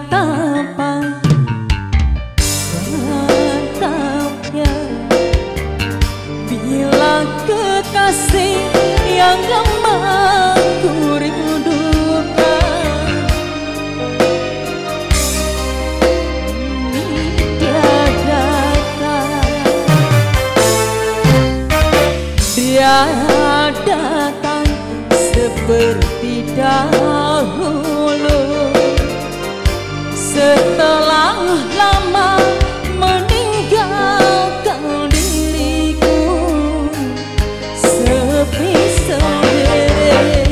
Betapa mantapnya bila kekasih yang lama ku rindukan ini dia datang. Dia datang seperti dahulu setelah lama meninggalkan diriku sepi sendiri.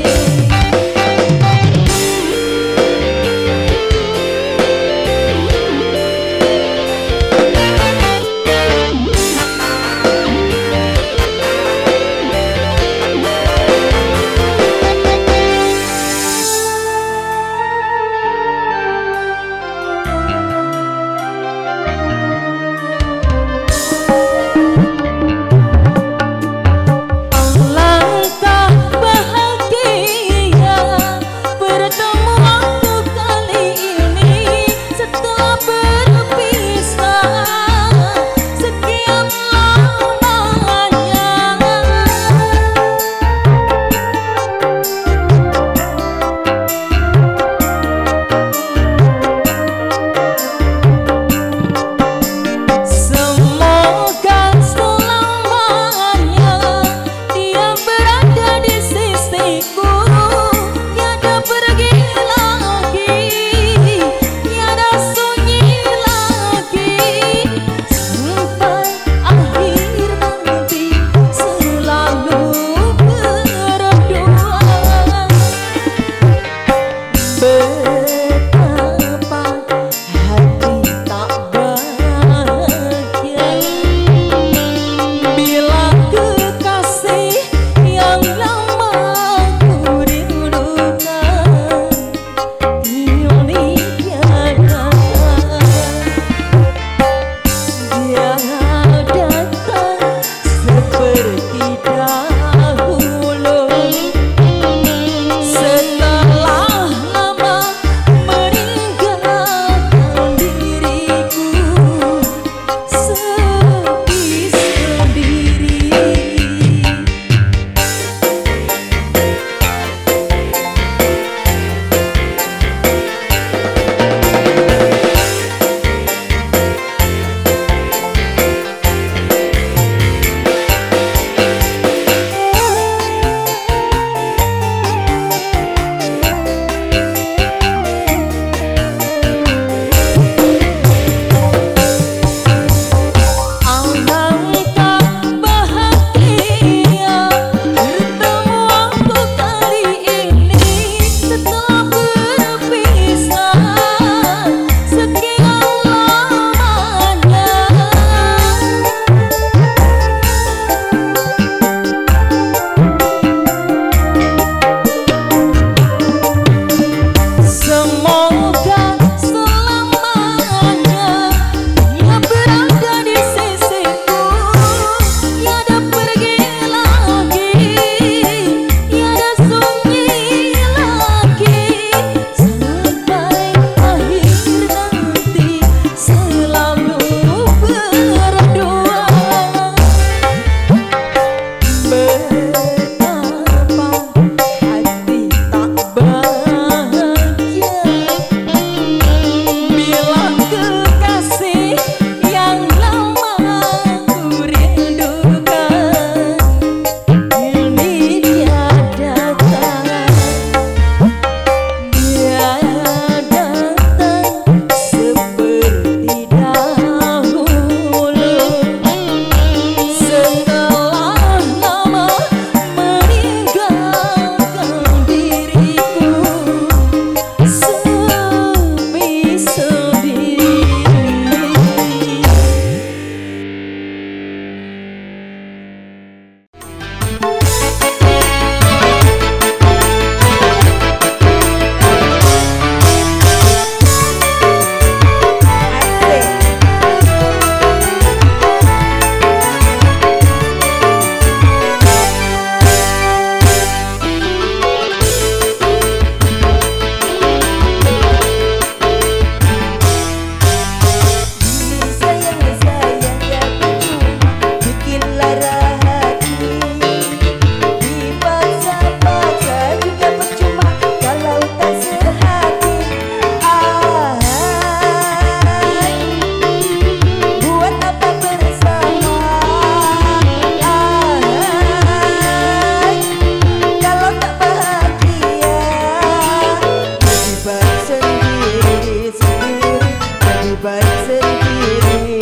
sendiri.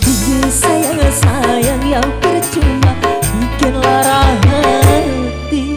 Disayang-sayang yang percuma bikin lara hati.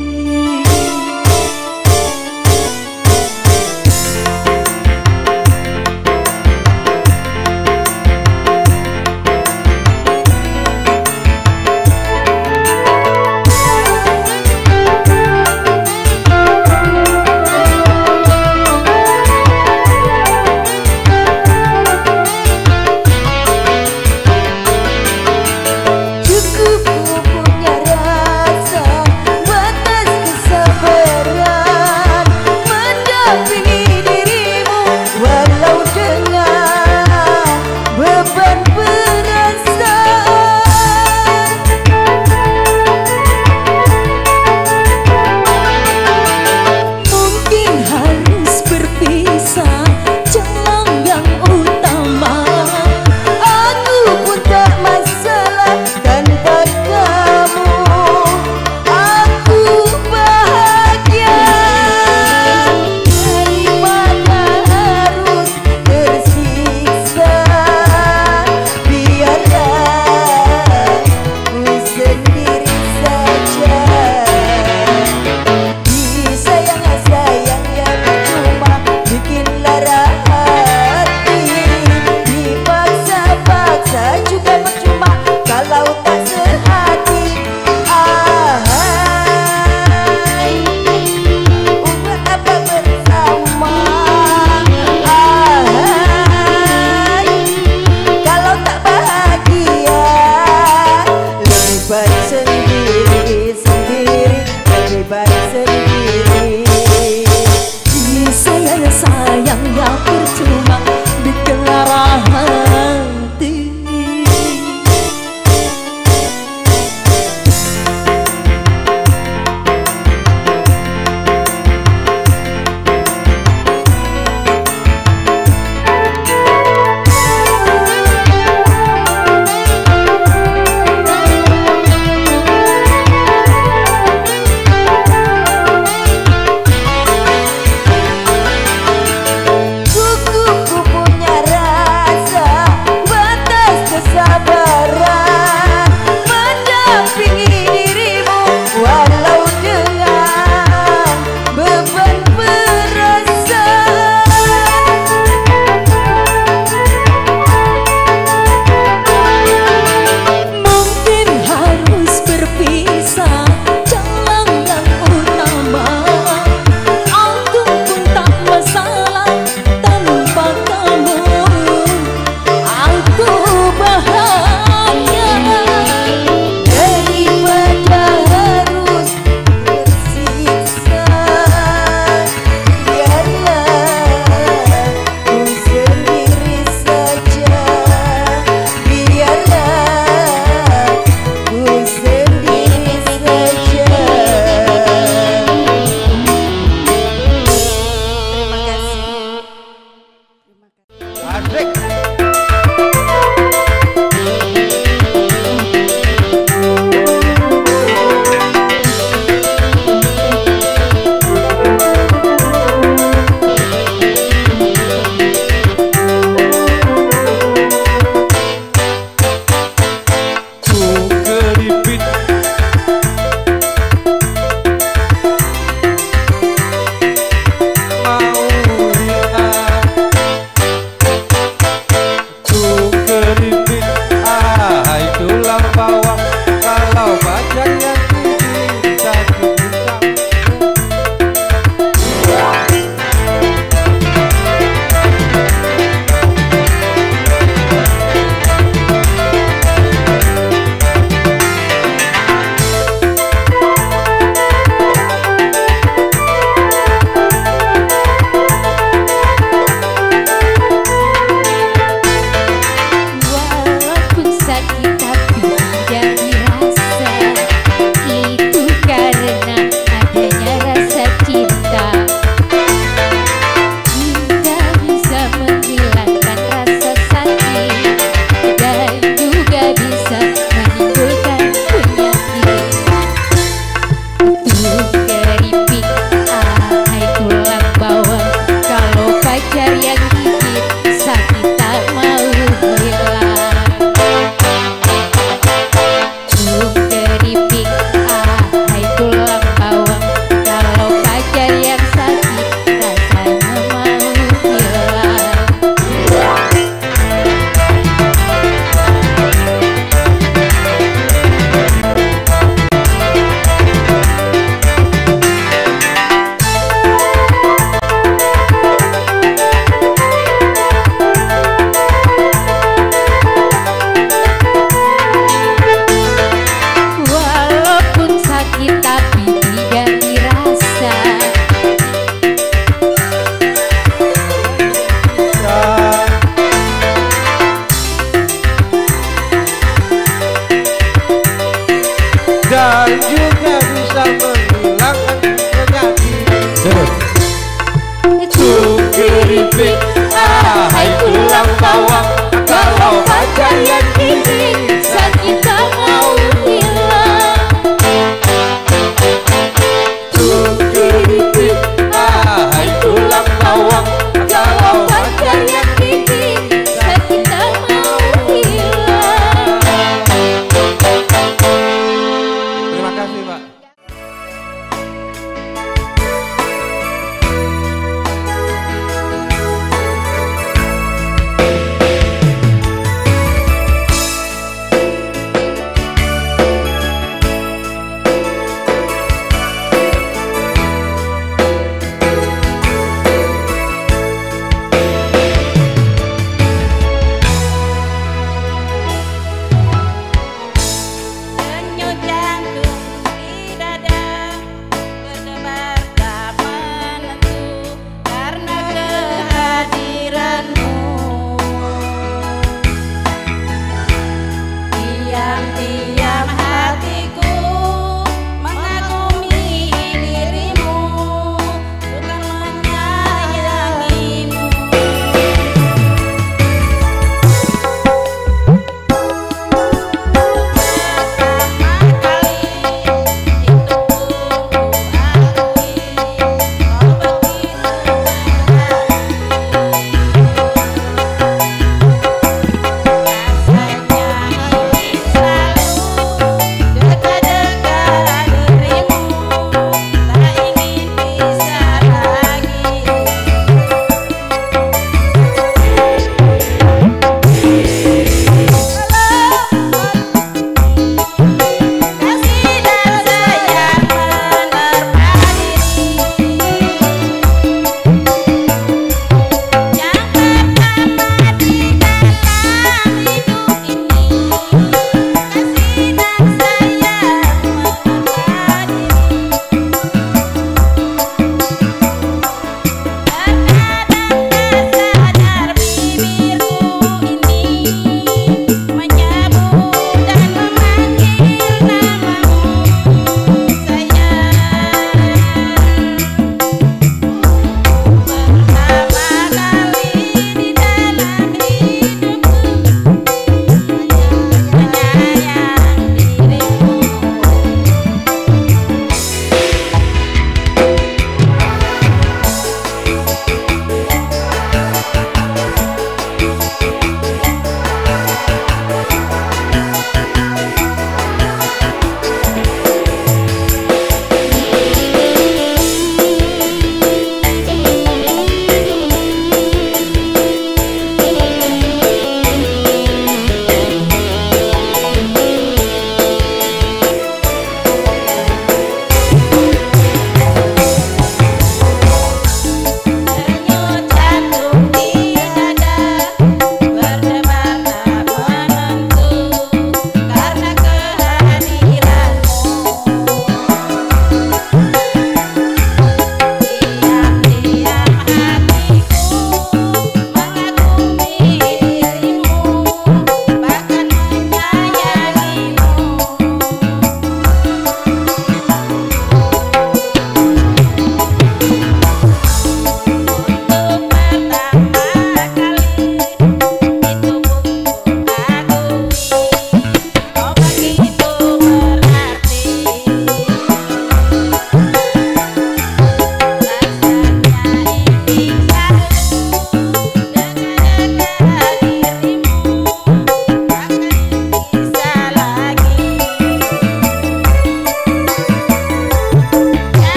Sayang yang percuma bikin lara hati.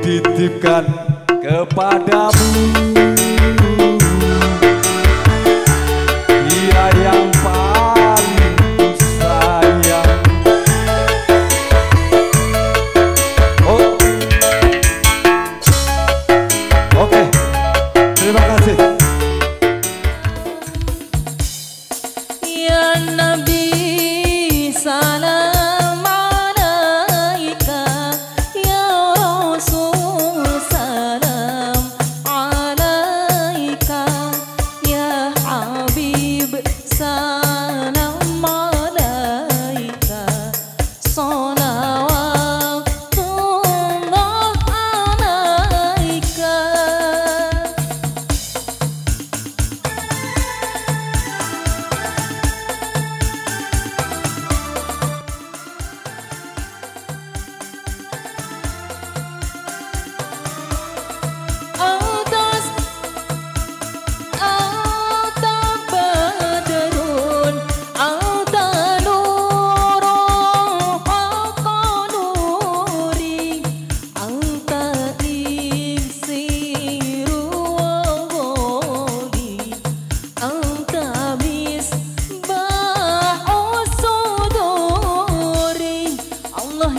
titipkan kepadamu. Dia yang paling ku sayang. Oh. Oke, terima kasih. Ya Nabi salam alaika, ya Rasul salam alaika, ya Habib salam alaika, salawatullah alaika.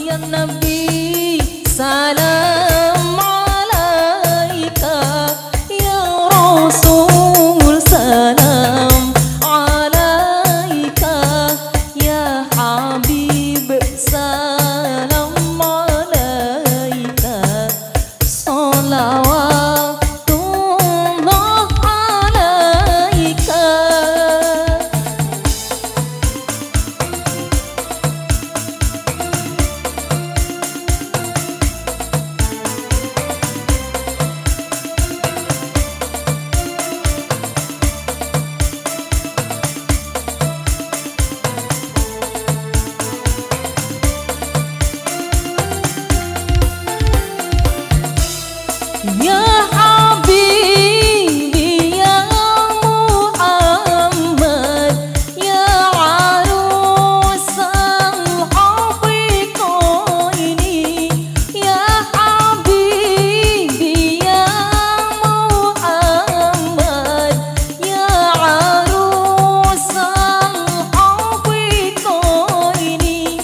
Ya Nabi salam alaika, ya Rasul salam alaika, ya Habib salam alaika, salawatullah alaika. Ya Habibi ya Muhammad, ya Arus al-Haqiqaini, ya Habibi ya Muhammad, ya Arus al-Haqiqaini,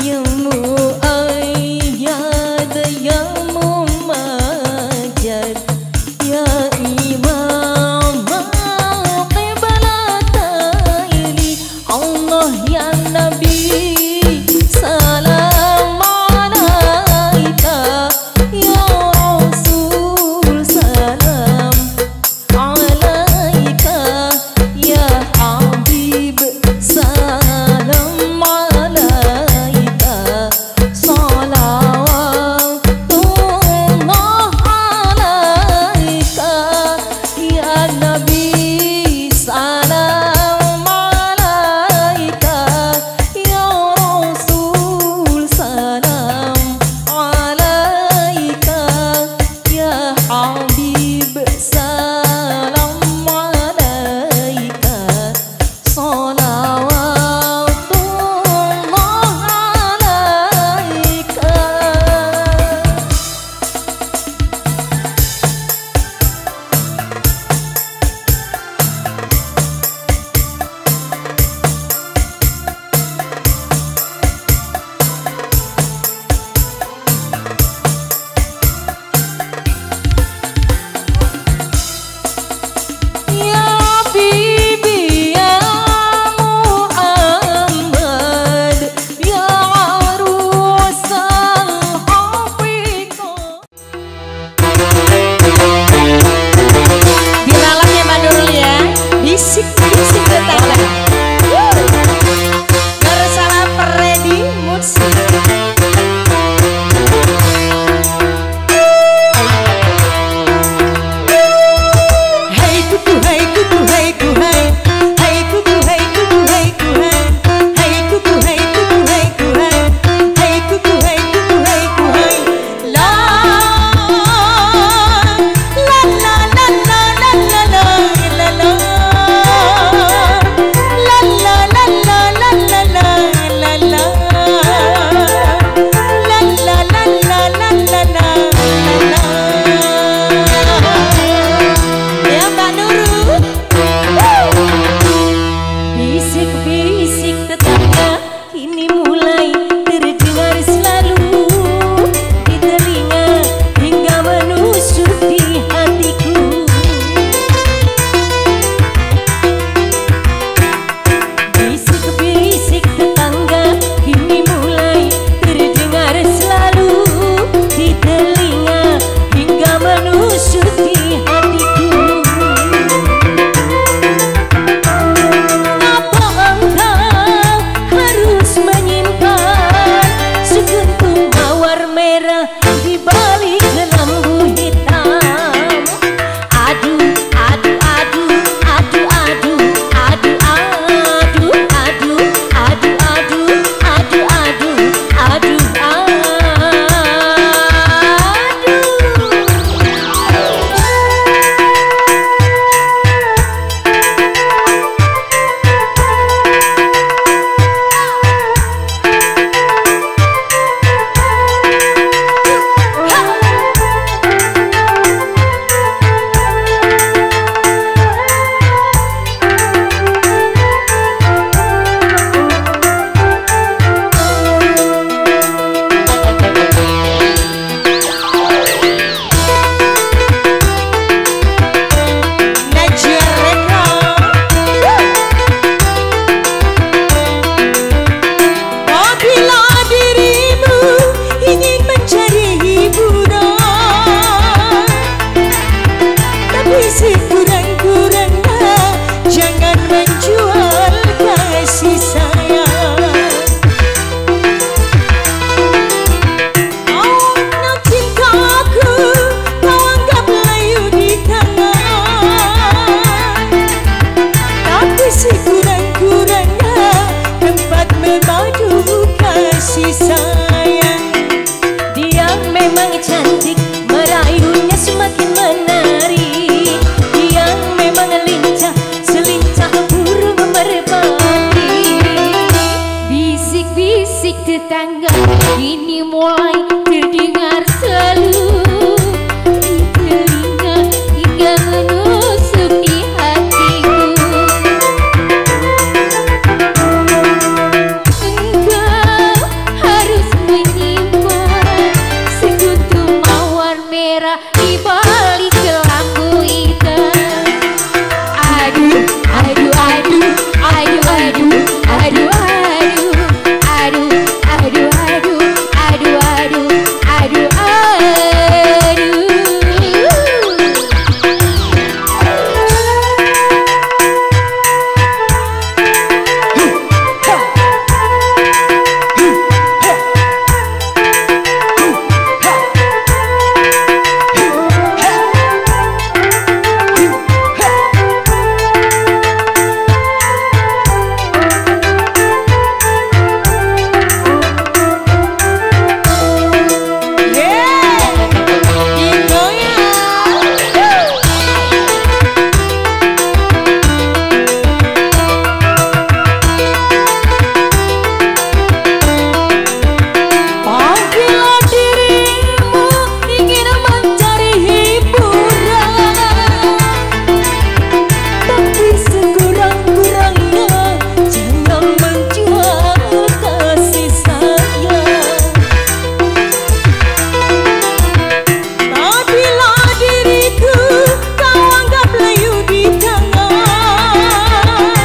ya Muayyad ya Mumajjad. merah di balik kelambu hitam. Aduh, aduh, aduh, aduh, aduh, aduh, aduh, aduh, aduh, aduh, aduh, aduh, aduh, aduh. Apabila dirimu ingin mencari hiburan, tapi sekurang-kurangnya jangan menjual kasih sayang. Apabila diriku kau anggap layu di tangan,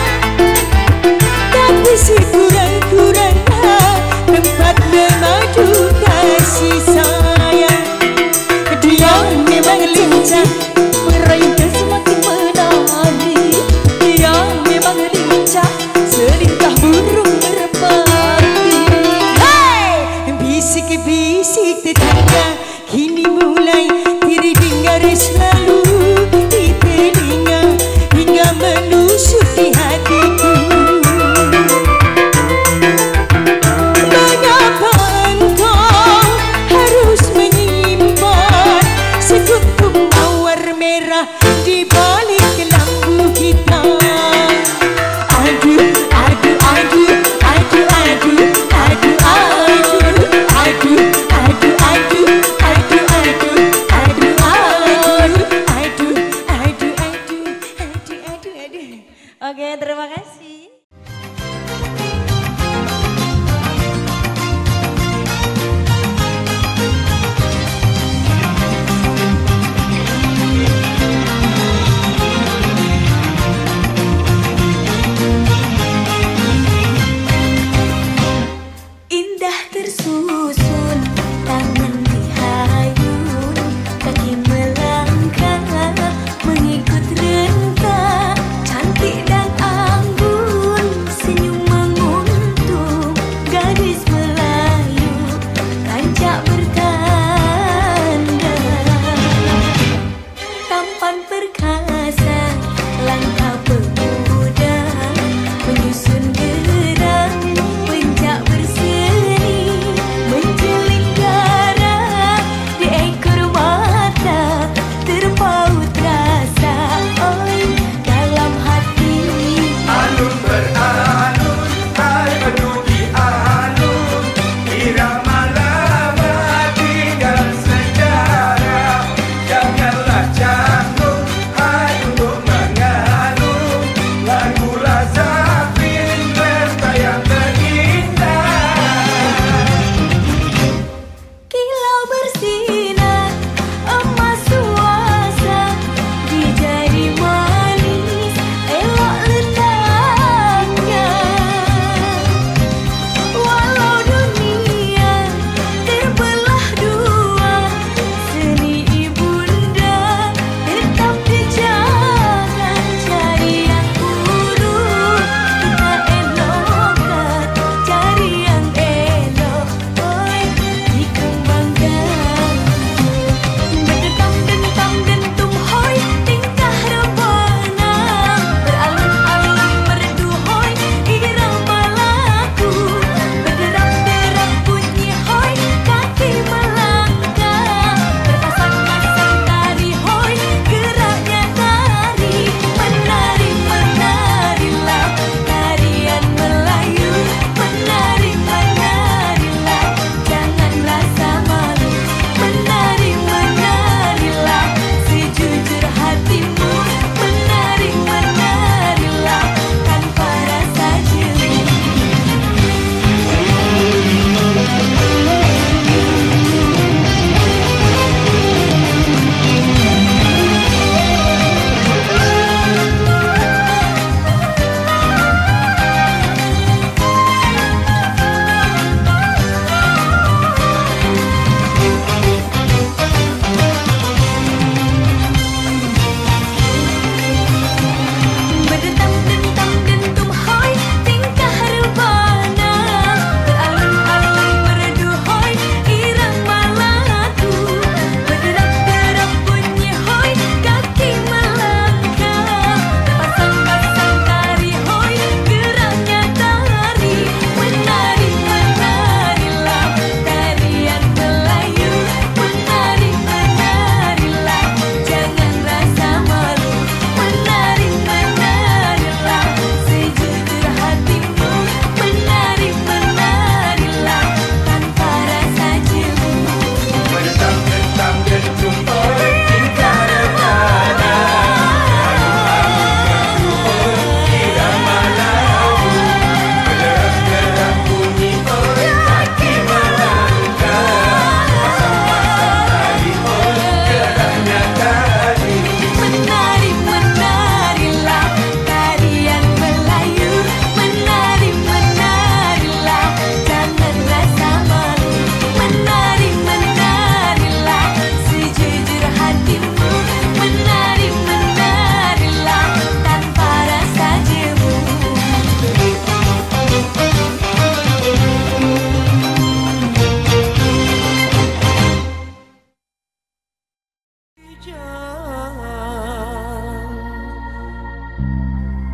tapi sekurang-kurangnya tempat memadu kasih sayang. Dia memang lincah, merayu semakin menarik. Dia memang lincah, selingkah burung merpati. Hey! Bisik-bisik tetangga kini mulai terdengar selalu di telinga hingga menusuk di hatiku. Mengapa engkau harus menyimpan sekuntum mawar merah di balik kelambu hitam? Aduh, aduh, aduh, aduh, aduh, aduh, aduh, aduh, aduh, aduh, aduh, aduh, aduh, aduh, aduh, aduh, aduh, aduh, aduh, aduh. Oke, terima kasih.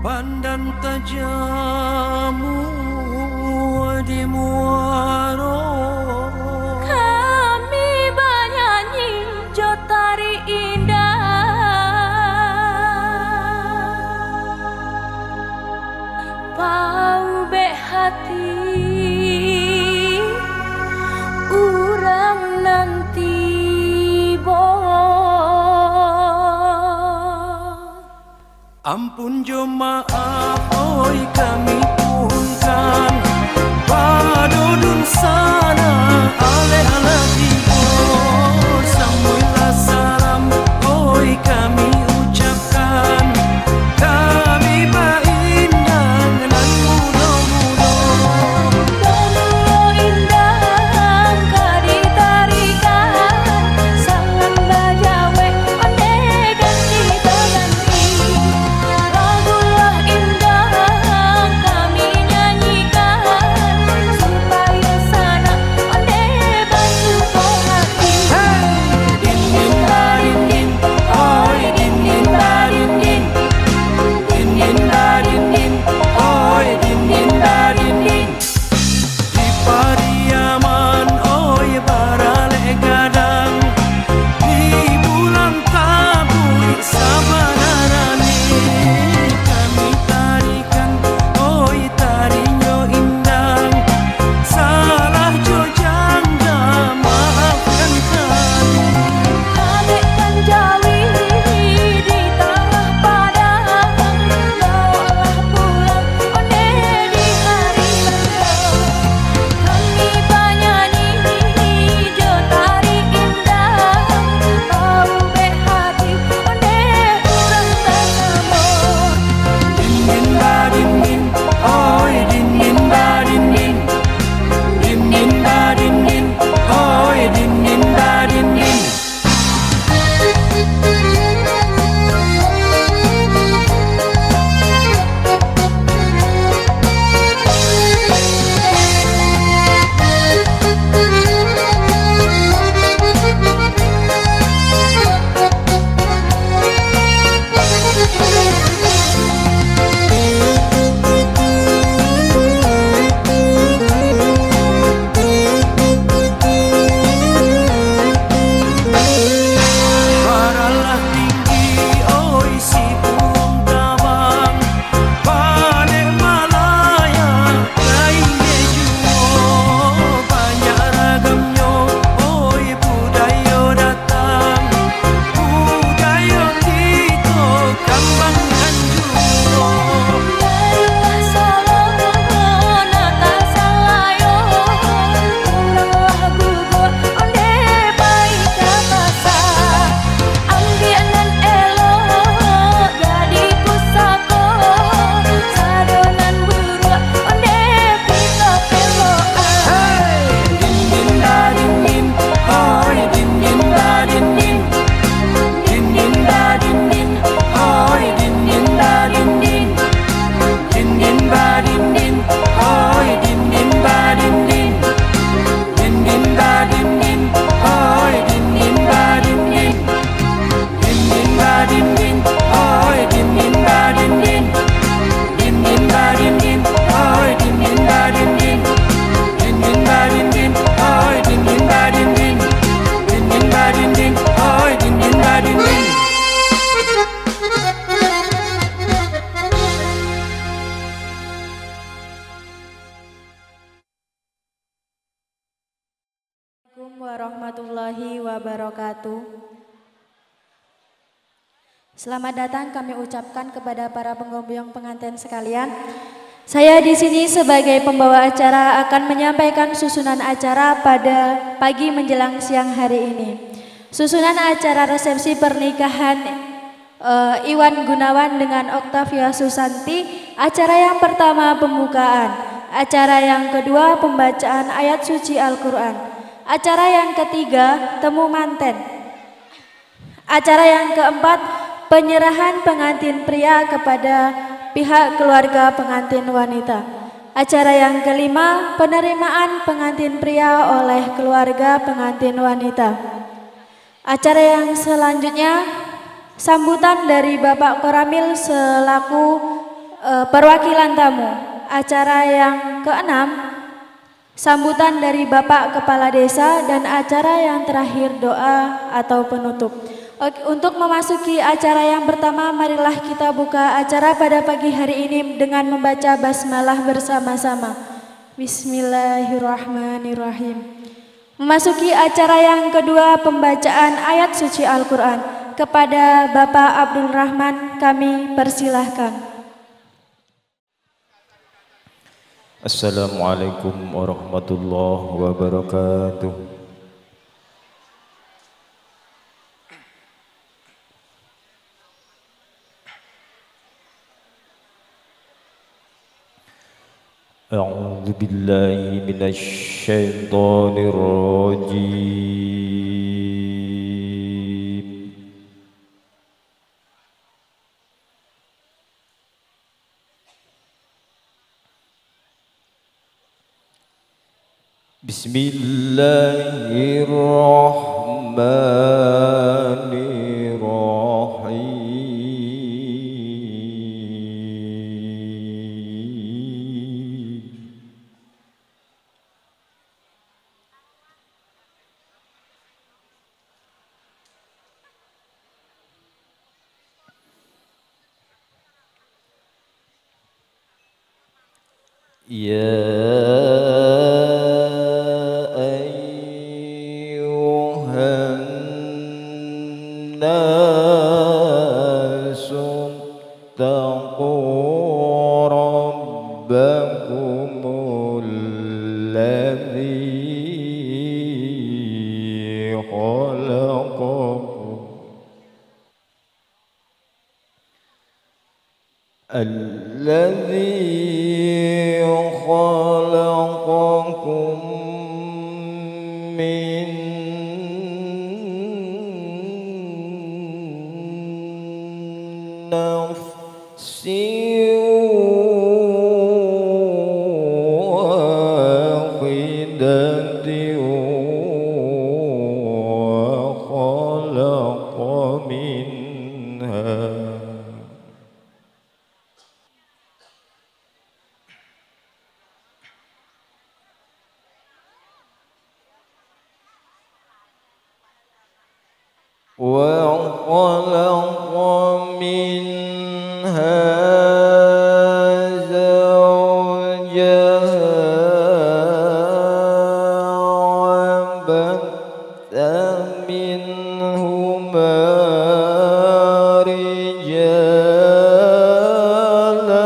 Pandan tajamu di muaro. Kami banyanyi jo tari indah, pau be hati urang nanti bo. Ampun jo maaf oi kami punkan padodun sana ale alati oh samuilah salam oi kami ucapkan kami baindang nan mudo-mudo Mudo indang kaditarikan salam bajawe onde ganti ganti. Lagulah indah kami nyanyikan supaya sana onde bantu hati. Din din ba din din oi din din ba din din din din ba din din oi din din ba din din. Di Pariaman oi barale gadang di bulan tabui sabanarani kami tarikan oi tarinyo indang salah jo janda maafkan kami. Kadekkan jawi di tengah padang, bawalah pulang onde di hari senang. Kami banyanyi jo tari indah, pau be hati onde urang tasamo. Din din ba din din oi din din ba din din din din ba din din oi din din ba din din. Baralah tinggi oi si burung tabang panek malaya kainge juo banyak ragamnyo oi budaya datang budaya kita kembangkan juo. Marilah Solo nata salayo, uranglah gugur onde baik kapasa. Ambianan elok jadi pusako, sadonan buruk onde pito peloan. Din din ba din din oi din din ba din din din din ba din din oi din din ba din din din din ba din din oi din din ba din din din din ba din din oi din din ba din din din din ba din din oi din din ba din din din din ba din din oi din din ba din din din din ba din din oi din din ba din din din din ba din din oi din din ba din din. Assalamualaikum warahmatullahi wabarakatuh. Selamat datang kami ucapkan kepada para penggombong pengantin sekalian. Saya di sini sebagai pembawa acara akan menyampaikan susunan acara pada pagi menjelang siang hari ini. Susunan acara resepsi pernikahan Iwan Gunawan dengan Octavia Susanti. Acara yang pertama pembukaan, acara yang kedua pembacaan ayat suci Al-Quran, acara yang ketiga temu manten, acara yang keempat penyerahan pengantin pria kepada pihak keluarga pengantin wanita, acara yang kelima penerimaan pengantin pria oleh keluarga pengantin wanita. Acara yang selanjutnya sambutan dari Bapak Koramil selaku perwakilan tamu. Acara yang keenam sambutan dari Bapak Kepala Desa, dan acara yang terakhir doa atau penutup. Oke, untuk memasuki acara yang pertama, marilah kita buka acara pada pagi hari ini dengan membaca basmalah bersama-sama. Bismillahirrahmanirrahim. Memasuki acara yang kedua, pembacaan ayat suci Al-Quran. Kepada Bapak Abdul Rahman kami persilahkan. Assalamualaikum warahmatullahi wabarakatuh. أعوذ بالله من الشيطان الرجيم. بسم الله الرحمن الرحيم. يا أيها الناس اتقوا ربكم الذي خلقكم خلقكم من نفس واحدة وخلق منها وخلق منها زوجها وبث منهما رجالا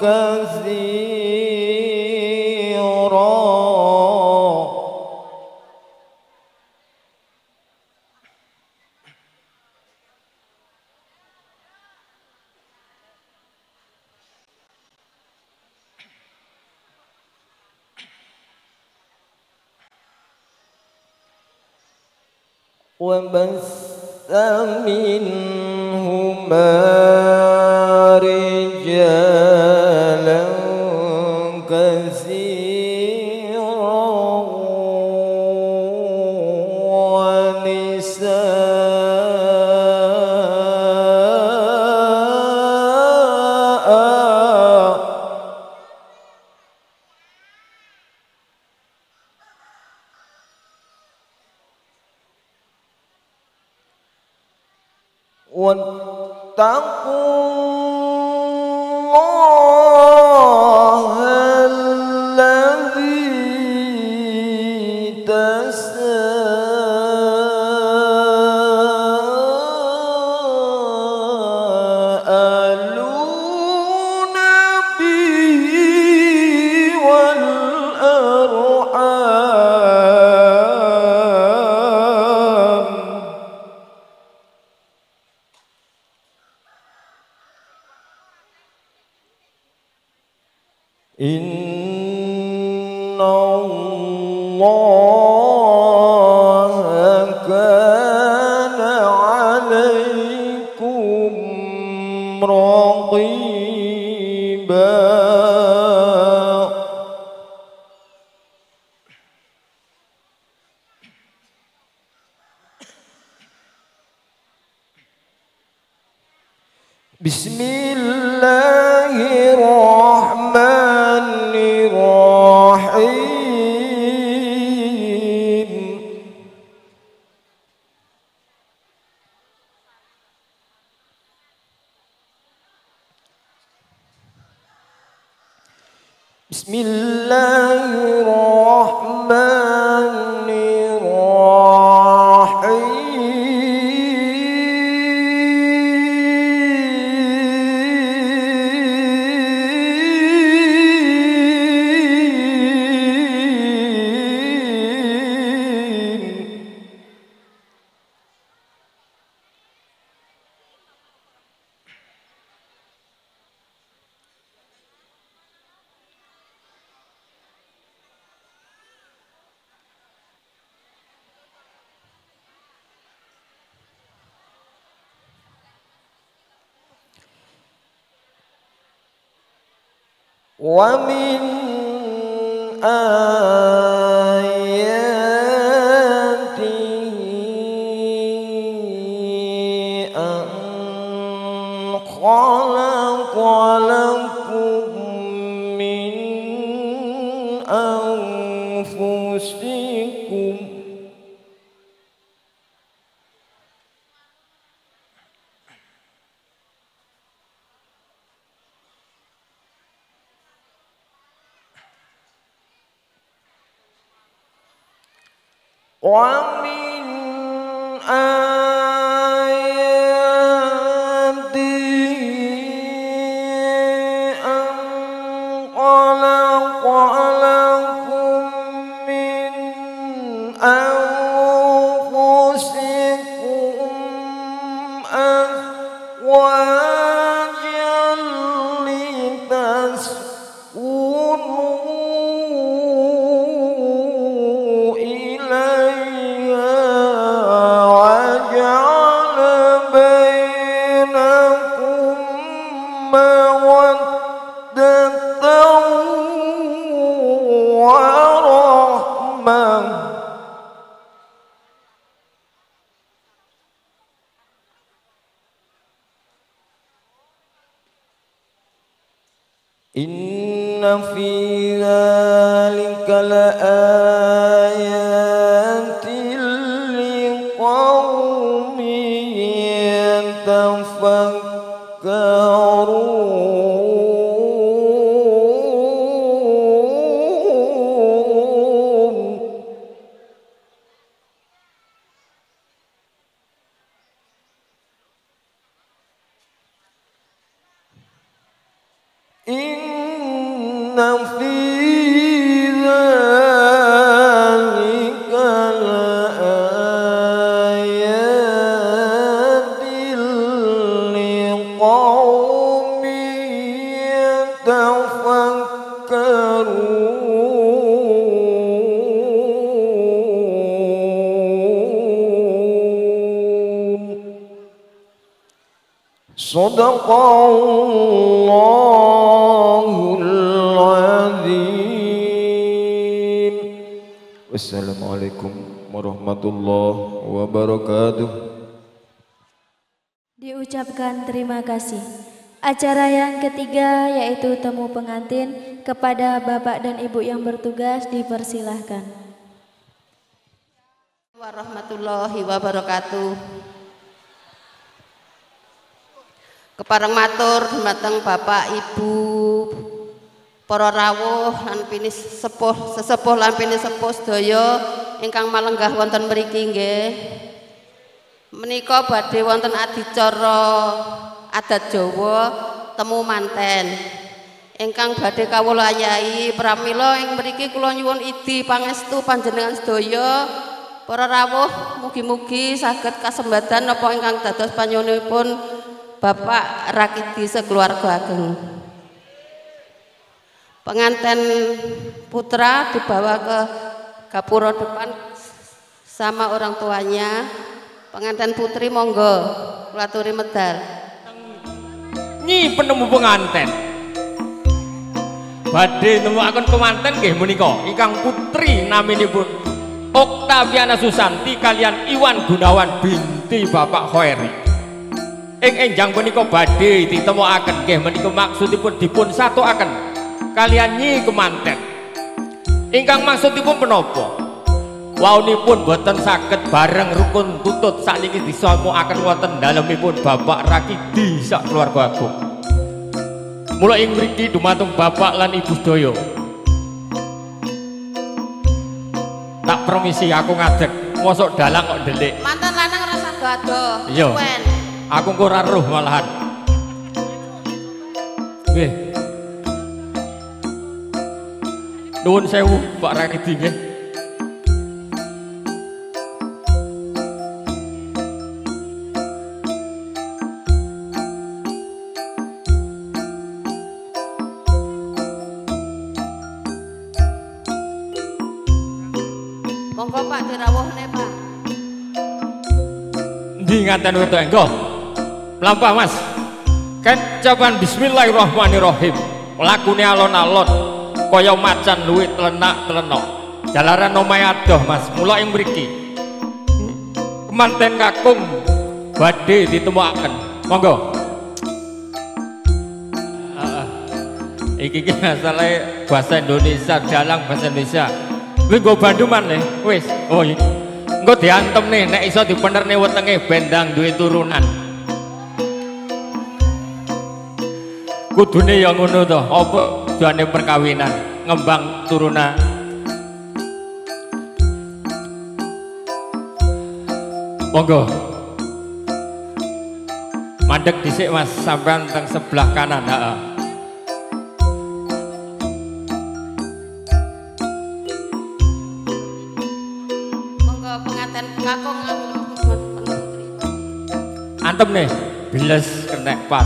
كثيرا وبث منهما رجالا كثيرا ونساء واتقوا الله الذي تساءلون به والأرحام إن الله كان عليكم رقيبا. Bismillahirrahmanirrahim. Bismillahirrahmanirrahim. ومن آياته أن خلق لكم من أنفسكم ومن آياته أن خلق لكم من أنفسكم أزواجا لتسكنوا إليها وجعل بينكم مودة ورحمة. إن في ذلك لآيات لقوم يتفكرون. إن في ذلك لآيات لقوم يتفكرون. صدق الله العظيم. Wassalamualaikum warahmatullahi wabarakatuh. Diucapkan terima kasih. Acara yang ketiga yaitu temu pengantin. Kepada bapak dan ibu yang bertugas dipersilahkan. Warahmatullahi wabarakatuh. Kepareng matur dumateng bapak ibu para rawuh lan pinisepuh sesepuh lan pinisepuh sedaya ingkang malenggah wonten mriki nggih. Menika badhe wonten adicara adat Jawa temu manten ingkang badhe kawula ayahi. Pramila ing mriki kula nyuwun idi pangestu panjenengan sedaya para rawuh, mugi-mugi saged kasembadan napa ingkang dados panyuwunipun Bapak Rakidi sekeluarga ageng. Pengantin putra dibawa ke gapura depan sama orang tuanya. Pengantin putri monggo kula aturi medal. Nyi penemu pengantin badhe nemuaken kemanten nggih menika ingkang putri naminipun Oktaviana Susanti kalian Iwan Gunawan binti Bapak Khoeri. Ing enjang punika badhe ditemokaken nggih menika maksudipun dipun satuaken kaliyan Nyi Kemanten. Ingkang maksudipun menapa? Waunipun boten saged bareng rukun tutut sakniki disamukaken wonten dalemipun Bapak Rakidi sak keluarga agung. Mula ing mriki dumateng bapak lan ibu sedaya. Tak permisi aku ngadeg, mosok dalang kok ndelik. Mantan lanang ora usah ado. Iya. Aku engko ora roh malahan. Nggih. Nuwun sewu Pak Rakidi nggih. Monggo Pak dirawuhne Pak. Endi nganten wetok engko? Mlampah Mas. Kecapan bismillahirrahmanirrahim. Lakune alon-alon kaya macan luwih tlenak-tlenok. Jalaran omahe adoh Mas. Mula ing mriki kemanten kakung badhe ditemokaken. Monggo. Iki ki masalahe bahasa Indonesia, dalang bahasa Indonesia. Kuwi nggo banduman le, wis. Oh iya. Engko diantem nih, nek iso dipenerne wetenge bendang duwe turunan. Kudune ya ngono to, apa tujuane perkawinan, ngembang turunan. Monggo. Mandek dhisik Mas, sampean teng sebelah kanan, heeh. Monggo penganten kakung putri. Antem nih, biles kenek pas.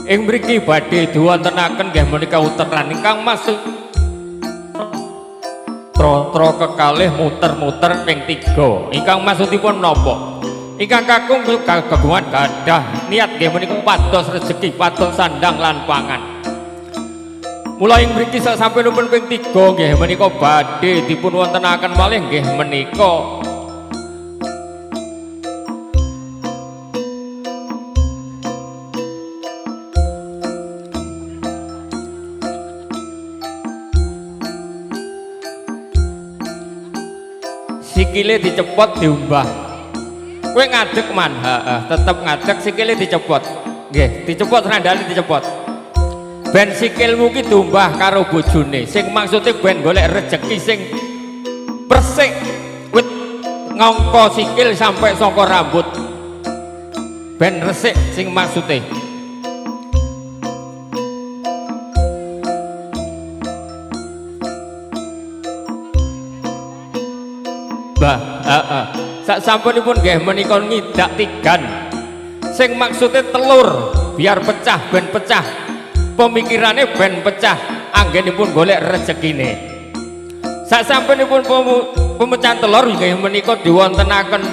Ing mriki badhe diwontenaken nggih menika uteran ingkang masuk tra-tra kekalih muter-muter ping 3. Ingkang maksudipun menapa? Ingkang kakung kagungan gadah niat nggih menika pados rejeki, pados sandang lan pangan. Mula ing mriki sak sampunipun ping 3 nggih menika badhe dipun wontenaken malih nggih menika sikile dicepot diumbah. Kowe ngadeg man, heeh, tetep ngadeg sikile dicepot. Nggih, dicepot sandale dicepot. Ben sikilmu ki diumbah karo bojone. Sing maksude ben golek rejeki sing persik wit ngangka sikil sampai saka rambut. Ben resik sing maksude. Bah, heeh. Sak sampunipun nggih menika ngidak tigan. Sing maksude telur biar pecah ben pecah. Pemikirane ben pecah anggenipun golek rezekine. Sak sampunipun pemecahan telur nggih menika diwontenaken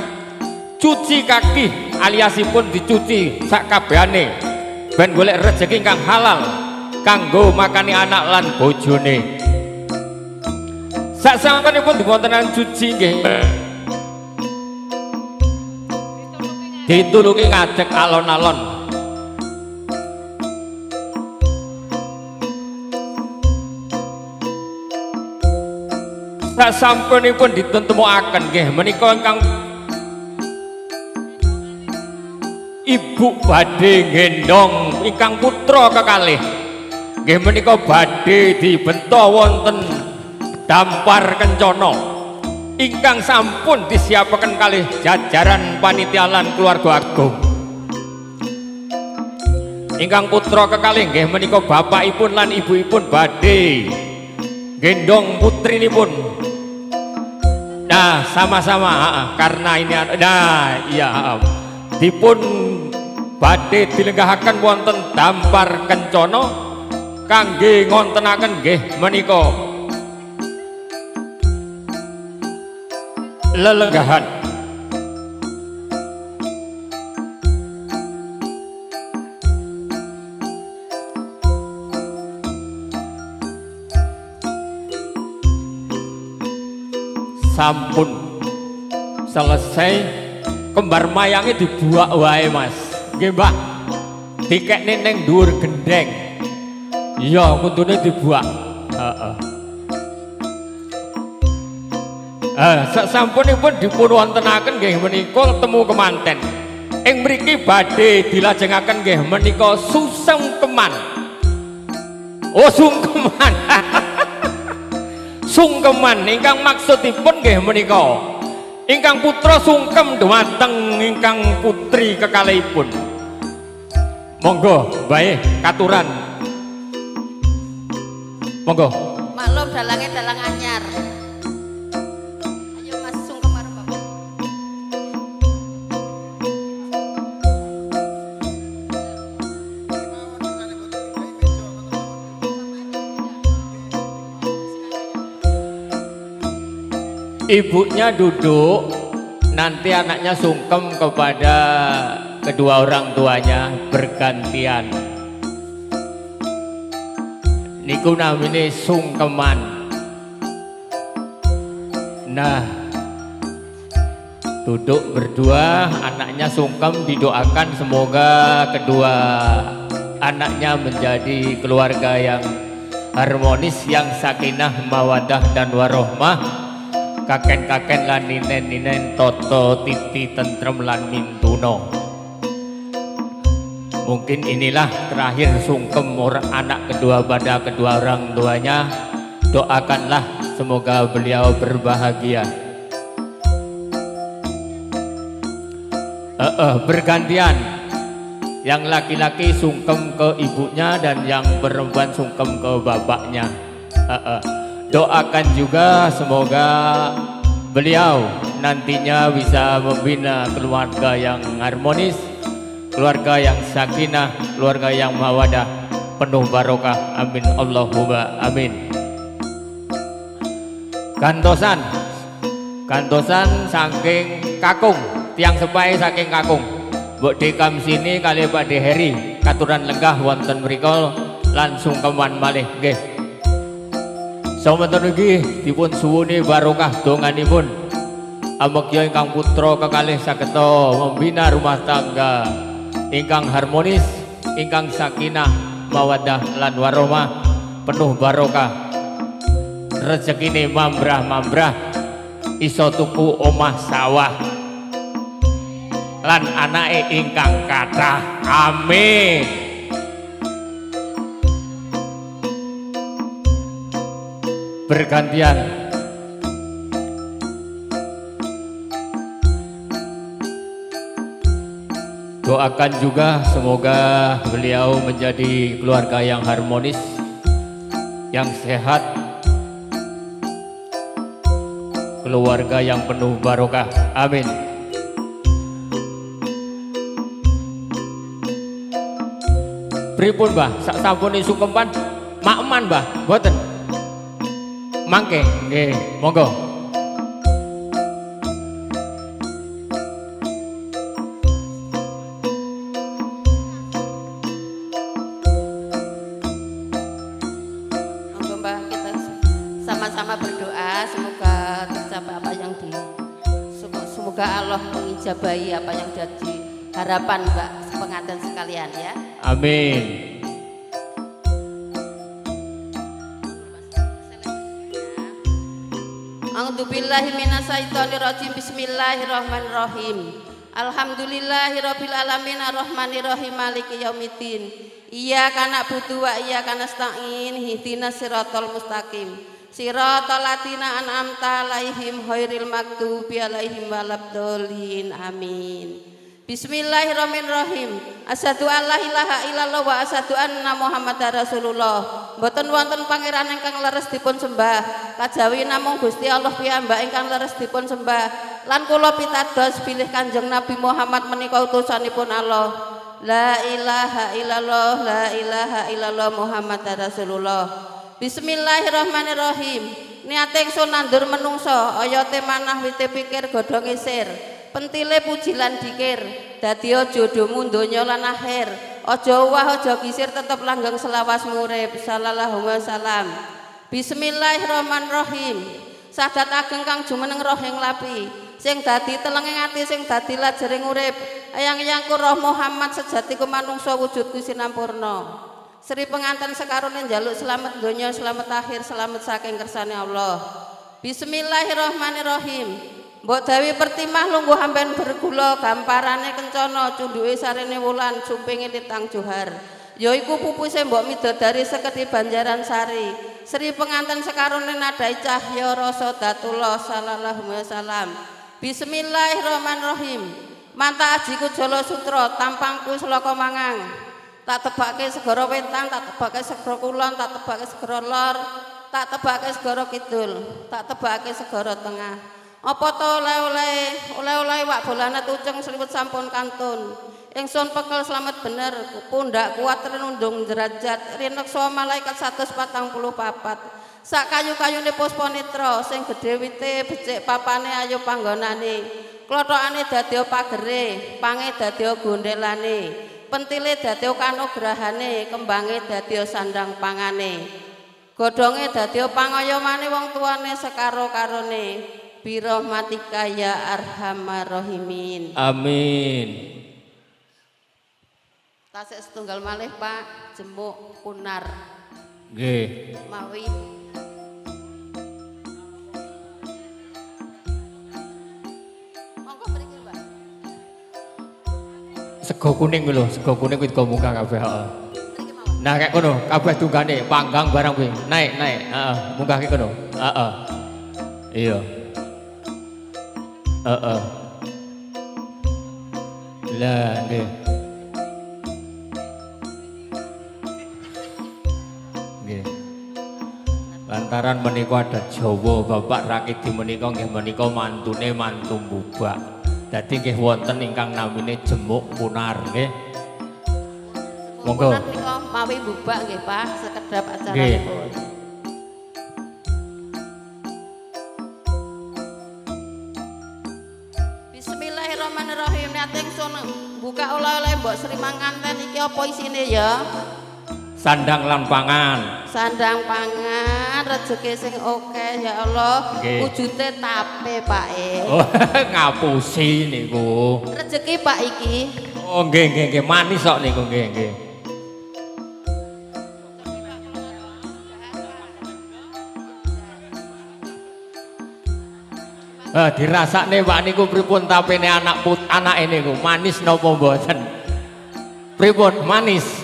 cuci kaki aliasipun dicuci sak kabehane ben golek rezeki ingkang halal kanggo makani anak lan bojone. Sak sampunipun diwontenaken cuci nggih ditulungi ngadeg alon-alon. Sak sampunipun ditentemukaken nggih menika ingkang ibu badhe nggendong ingkang putra kekalih nggih menika badhe dibenta wonten dampar kencana ingkang sampun disiapaken kalih jajaran panitia lan keluarga agung. Ingkang putra kekalih nggih menika bapakipun lan ibuipun badhe gendong putrinipun. Nah, sama-sama karena ini nah iya dipun badhe dilenggahaken wonten dampar kencana kangge ngontenaken nggih menika Lelenggahan. Sampun selesai kembar mayange dibuak wae Mas. Nggih Mbak. Dikekne ning dhuwur gendheng. Iya, kudune dibuak. Heeh. Sasampunipun dipun wontenaken nggih menika temu kemanten. Ing mriki badhe dilajengaken nggih menika susungkeman. Oh, sungkeman. Sungkeman ingkang maksudipun nggih menika ingkang putra sungkem dhumateng ingkang putri kekalihipun. Monggo bae katuran. Monggo. Maklum dalange dalang anyar. Ayo Mas sungkem karo Bapak. Ibunya duduk, nanti anaknya sungkem kepada kedua orang tuanya bergantian. Niku namine sungkeman. Nah, duduk berdua, anaknya sungkem, didoakan semoga kedua anaknya menjadi keluarga yang harmonis, yang sakinah, mawadah dan warohmah. Kaken-kaken lan ninen-ninen toto titi tentrem lan mintuno. Mungkin inilah terakhir sungkem anak kedua pada kedua orang tuanya. Doakanlah semoga beliau berbahagia. Bergantian. Yang laki-laki sungkem ke ibunya dan yang perempuan sungkem ke bapaknya. Doakan juga semoga beliau nantinya bisa membina keluarga yang harmonis, keluarga yang sakinah, keluarga yang mawadah, penuh barokah. Amin Allahumma amin. Gantosan, gantosan saking kakung, tiang sepai saking kakung. Mbok dekam sini kali Pak De Heri, katuran lenggah wonten mriku lan sungkeman malih nggih. Sampun ugi dipun suwuni barokah donganipun. Amegya ingkang putra kekalih sageta membina rumah tangga ingkang harmonis, ingkang sakinah, mawaddah lan warohmah, penuh barokah. Rezekine mambrah-mambrah, iso tuku omah sawah lan anake ingkang kathah. Amin. Bergantian. Doakan juga semoga beliau menjadi keluarga yang harmonis, yang sehat, keluarga yang penuh barokah. Amin. Pripun Mbah, sak sampune sungkeman makman Mbah, mboten? Mangke, nggih, monggo. Monggo Mbah, kita sama-sama berdoa semoga tercapai apa yang di, semoga Allah mengijabahi apa yang jadi harapan Mbak pengantin sekalian ya. Amin. A'udzubillahi minasyaitonirrajim. Bismillahirrahmanirrahim. Alhamdulillahirabbil alamin arrahmanirrahim maliki yaumiddin. Iyyaka na'budu wa iyyaka nasta'in ihdinas siratal mustaqim. Siratal ladzina an'amta 'alaihim ghairil maghdubi 'alaihim waladdallin. Amin. Bismillahirrahmanirrahim. Asyhadu alla ilaha illallah wa asyhadu anna Muhammadar Rasulullah. Mboten wonten pangeran ingkang leres dipun sembah kajawi namung Gusti Allah piyambak ingkang leres dipun sembah. Lan kula pitados bilih Kanjeng Nabi Muhammad menika utusanipun Allah. La ilaha illallah, la ilaha illallah Muhammadar Rasulullah. Bismillahirrahmanirrahim. Niate ingsun nandur menungso, oyote manah wite pikir godhonge sir. Pentile puji lan dikir, dadi jodohmu donya lan akhir. Aja uwah aja kisir tetep langgeng selawas urip. Sallallahu alaihi wasallam. Bismillahirrahmanirrahim. Sadat ageng kang jumeneng roh ing lapi, sing dadi telenging ati sing dadi lajering urip. Eyang-eyangku roh Muhammad sejatiku manungsa wujudku sinampurna. Sri penganten sekarone njaluk selamat donya, selamat akhir, selamat saking kersane Allah. Bismillahirrahmanirrahim. Mbok Dewi Pertimah lungguh amben bergula, gamparane kencana, cundhuke sarene wulan, sumpinge litang johar. Yaiku pupuse mbok midodari sekedhi Banjaran Sari. Sri penganten sekarone nadai cahya rasa datullah sallallahu alaihi wasallam. Bismillahirrahmanirrahim. Manta ajiku Jala Sutra, tampangku Selaka Mangang. Tak tebake segara wetan, tak tebake segara kulon, tak tebake segara lor, tak tebake segara kidul, tak tebake segara tengah. Apa to oleh-oleh, oleh-oleh wak bolane tuceng sliwet sampun kantun. Ingsun pekel slamet bener, pundak kuat renundung derajat, rineksa malaikat 144. Sak kayu-kayune puspa netra, sing gedhe wite becik papane ayo panggonane. Klothokane dadi pagere, pange dadi gondelane. Pentile dadi kanugrahane, kembange dadi sandang pangane. Godhonge dadi pangayomane wong tuane sekaro-karone. Birahmatika ya arhamar rahimin. Amin. Tasik setunggal malih Pak, jemuk kunar. Nggih. Mawi. Monggo mriki, Pak. Sego kuning lho, sego kuning kuwi digo munggah kabeh, heeh. Nah, kayak kono, kabeh tunggane panggang barang kuwi. Naik, naik, heeh, munggah ke kono. Heeh. Iya. Heeh. Lah, nggih. Nggih. Lantaran menika adat Jawa, Bapak Rakidi menika nggih menika mantune mantu mbubak. Dadi nggih wonten ingkang namine jemuk punar nggih. Monggo. Punar menika mawi mbubak nggih Pak, sekedap acaranipun. Bismillahirrahmanirrahim. Niat ingsun buka oleh-oleh mbok Sri Manganten iki apa isine ya? Sandang lan pangan. Sandang pangan, rezeki sing akeh ya Allah. Wujute tape Pak e. Oh, ngapusi niku. Rezeki Pak iki. Oh nggih nggih nggih, manis kok niku nggih nggih. Eh dirasakne Pak niku pripun tapene anak put anake niku manis napa mboten? Pripun manis?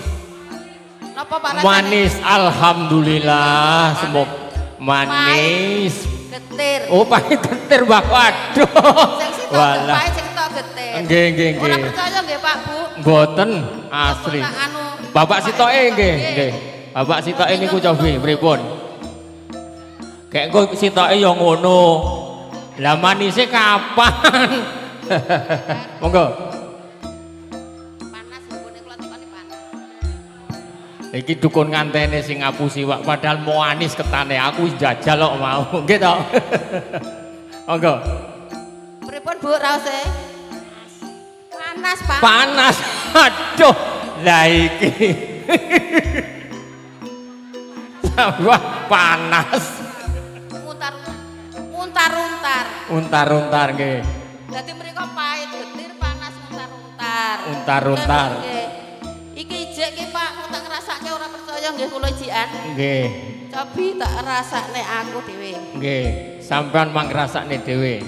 Napa Pak rasane? Manis, alhamdulillah, semoga manis. Getir. Oh, pahit getir, Pak. Waduh. Sing sitok pahit sing sitok getir. Nggih, nggih, nggih. Ora percaya nggih Pak Bu? Mboten, asli. Bapak sitoke nggih, nggih. Bapak sitoke niku cobi pripun? Kayak engko sitoke ya ngono. Lah manise kapan? Monggo. Panas nggone kula tekoni panas. Iki dukun ngantene sing ngapusi wak padahal mau anis ketane aku wis jajal kok mau. Nggih to. Monggo. Pripun Bu raose? Panas, Pak. Panas. Aduh. Lah iki. Wah, panas. Untar-untar. Untar-untar nggih. Dadi mriko pahit getir panas untar-untar. Untar-untar. Nggih. Iki ijek ki Pak, aku tak ngrasake ora percaya nggih kula ijikan. Nggih. Cobi tak rasakne aku dhewe. Nggih, sampean mang ngrasakne dhewe.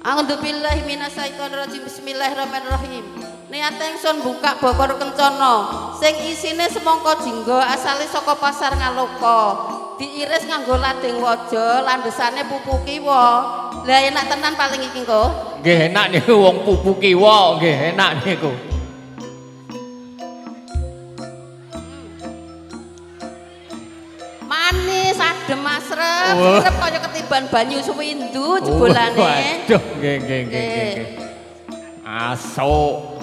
A'udzubillahi minasyaitonirrajim. Bismillahirrahmanirrahim. Niat ingsun buka bokor kencana sing isine semangka jingga asale saka pasar Ngaloka. Diiris nganggo lading waja, landesane pupu kiwa. Lah enak tenan paling iki engko. Nggih enak niku wong pupu kiwa, nggih enak niku. Manis, adem asrep, srep kaya ketiban banyu suwindu jebolane. Waduh, nggih nggih nggih nggih. Asuk.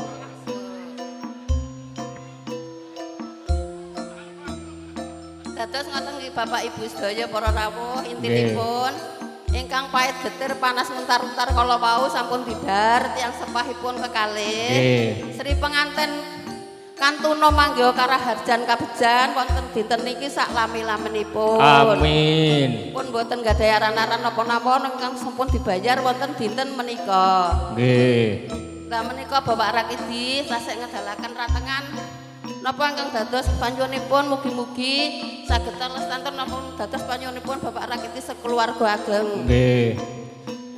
Dados ngoten nggih Bapak Ibu sedaya para rawuh intinipun ingkang pait getir panas mentar-entar kala wau sampun bidar tiyang sepahipun kekalih. Sri penganten kantuna mangga karaharjan kabejan wonten dinten niki sak lami-laminipun. Amin. Pun boten gadhahi aran-aran napa-napa ingkang sampun dibayar wonten dinten menika. Nggih. Lah menika Bapak Rakidi tasih ngedalaken ratengan napa ingkang dados panyuwunipun mugi-mugi saged lestantun napa dados panyuwunipun Bapak Rakidi sekeluarga ageng. Nggih.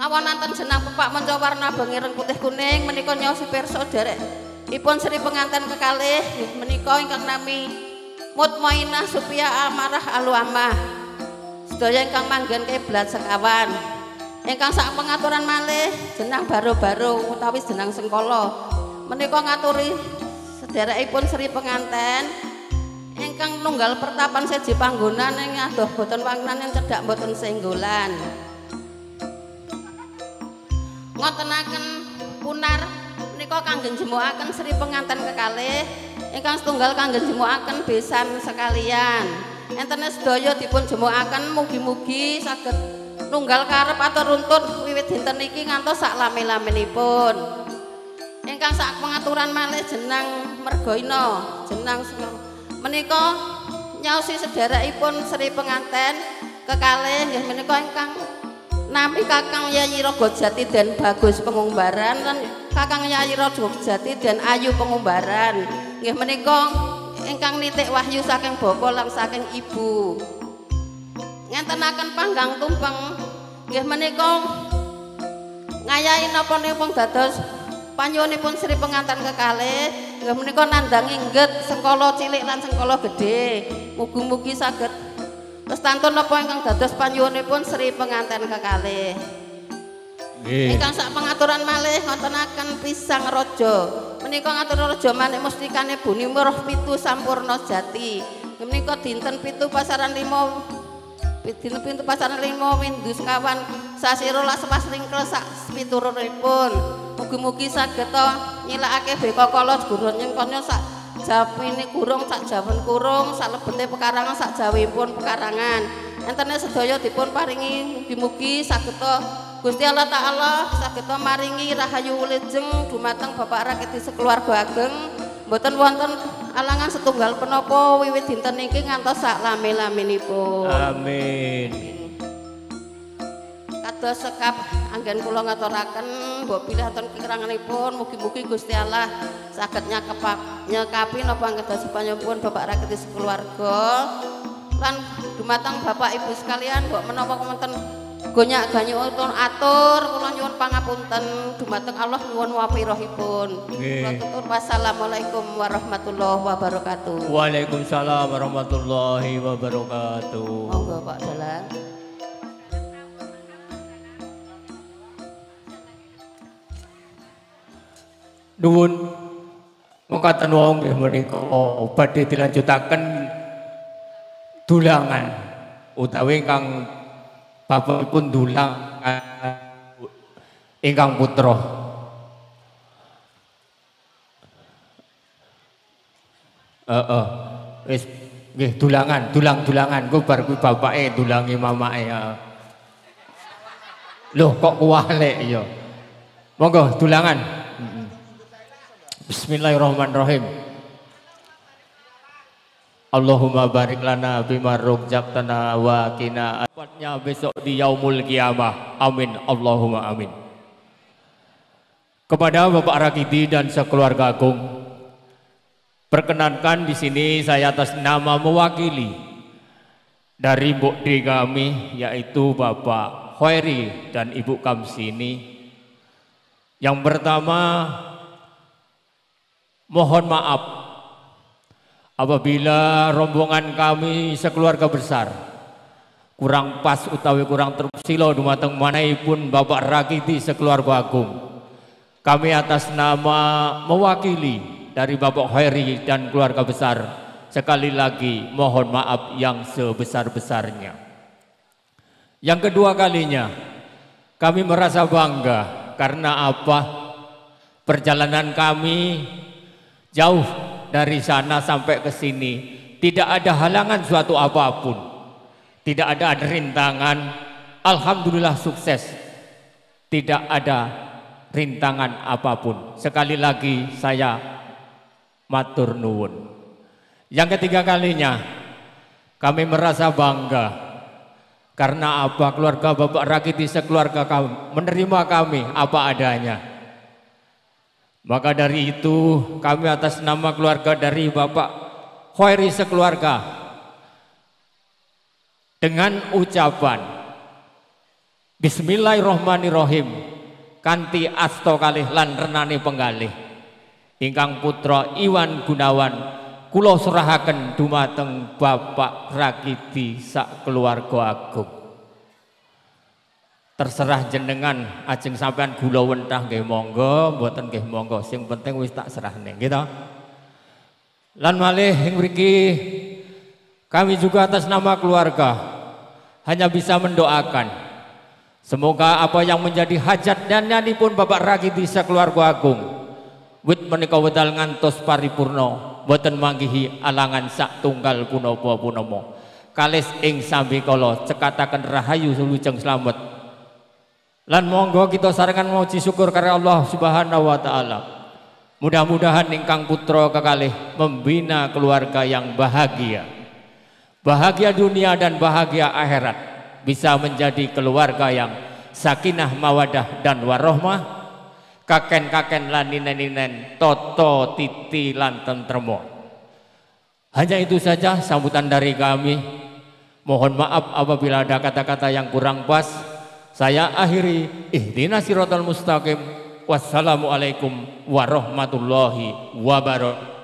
Ngawonten jenang pepak manca warna abang ireng putih kuning menika nyaosi pirsa dherekipun Sri penganten kekalih menika ingkang nami Mutmainah Supia Amarah Aluamah. Sedaya ingkang manggen kiblat sekawan. Ingkang sak pengaturan malih jenang baro-baro utawi jenang sengkala menika ngaturi sederekipun Sri penganten ingkang nunggal pertapan seji panggonan ing adoh boten wangunan ing cedhak boten senggolan. Ngotenaken punar menika kangge jemukaken Sri penganten kekalih ingkang setunggal kangge jemukaken besan sekalian. Entene sedaya dipun jemukaken mugi-mugi saged nunggal karep atau runtut wiwit dinten niki ngantos sak lami-laminipun. Ingkang sak pengaturan malih jenang Mergoino, jenang menika nyaosi sederekipun Sri penganten kekalih nggih menika ingkang nami Kakang Yayi Ragajati den Bagus Pengumbaran lan Kakang Yayi Ragajati den Ayu Pengumbaran nggih menika ingkang nitik wahyu saking bapa lan saking ibu. Ngentenaken panggang tumpeng nggih menika ngayahi napa nipun dados panyuwunipun Sri penganten kekalih nggih menika nandangi ngget sengkala cilik lan sengkala gedhe. Mugi-mugi saged lestantun napa ingkang dados panyuwunipun Sri penganten kekalih. Ingkang sak pengaturan malih ngotenaken pisang raja menika ngatur raja manik mustikane buni weruh pitu sampurna jati. Menika dinten 7 pasaran 5 dinten 7 pasaran 5 windu sekawan sasi 12 pas ringkel sak piturunipun. Mugi-mugi saged nyilakake bekakala gurun nyengkonya sak japine kurung sak jawen kurung sak lebete pekarangan sak jawipun pekarangan. Entene sedaya dipun paringi mugi-mugi saged Gusti Allah Ta'ala saged maringi rahayu wilujeng dumateng Bapak Rakidi sekeluarga ageng mboten wonten alangan setunggal penapa wiwit dinten niki ngantos sak lami-laminipun. Amin. Kados sekap anggen kula ngaturaken mbok bilih wonten kekiranganipun mugi-mugi Gusti Allah saged nyekapi napa anggen panyuwun Bapak Rakidi sekeluarga lan dumateng Bapak Ibu sekalian mbok menapa wonten gonyak ganyuk atur kula nyuwun pangapunten dumateng Allah nyuwun wapirahipun. Kula tutur wassalamualaikum warahmatullahi wabarakatuh. Waalaikumsalam warahmatullahi wabarakatuh. Monggo Pak Dalan. Nuwun mekaten wau nggih menika badhe dilanjutaken dulangan utawi ingkang bapakipun dulang ingkang putra. Wis nggih dulangan, dulang-dulangan ku bar kuwi bapake dulangi mamake. Loh kok kuwalik ya. Monggo dulangan. Bismillahirrahmanirrahim. Allahumma barik lana bima razaqtana wa qina adzabannar besok di yaumul kiamah. Amin Allahumma amin. Kepada Bapak Rakidi dan sekeluarga agung, perkenankan di sini saya atas nama mewakili dari Mbok D kami, yaitu Bapak Khairi dan Ibu Kamsini. Yang pertama, mohon maaf apabila rombongan kami sekeluarga besar kurang pas utawi kurang trupsilo dumateng manahipun Bapak Rakiti sekeluarga agung. Kami atas nama mewakili dari Bapak Khairi dan keluarga besar sekali lagi mohon maaf yang sebesar-besarnya. Yang kedua kalinya kami merasa bangga karena apa? Perjalanan kami jauh dari sana sampai ke sini, tidak ada halangan suatu apapun. Tidak ada rintangan. Alhamdulillah sukses. Tidak ada rintangan apapun. Sekali lagi saya matur nuwun. Yang ketiga kalinya kami merasa bangga. Karena apa? Keluarga Bapak Rakiti sekeluarga kami menerima kami apa adanya. Maka dari itu kami atas nama keluarga dari Bapak Khairi sekeluarga dengan ucapan Bismillahirrahmanirrahim kanthi asta kalih lan renane penggalih ingkang putra Iwan Gunawan kula serahaken dumateng Bapak Rakiti sak keluarga agung. Terserah jenengan ajeng sampean gula wentah nggih monggo, mboten nggih monggo, sing penting wis tak serahne nggih to. Lan malih ing mriki kami juga atas nama keluarga hanya bisa mendoakan semoga apa yang menjadi hajat dan nyanipun Bapak Rakiti sekeluarga agung wit menika wedal ngantos paripurna boten manggihi alangan sak tunggal punapa punama kalis ing sambikala cekataken rahayu wilujeng slamet. Lan monggo kita sarengan muji syukur karena Allah Subhanahu wa taala. Mudah-mudahan ingkang putra kekalih membina keluarga yang bahagia. Bahagia dunia dan bahagia akhirat, bisa menjadi keluarga yang sakinah mawadah dan warohmah, kaken-kaken lan ninen-ninen toto titi lan tentremo. Hanya itu saja sambutan dari kami. Mohon maaf apabila ada kata-kata yang kurang pas. Saya akhiri, ihdinas siratal mustaqim. Wassalamualaikum warahmatullahi wabarakatuh.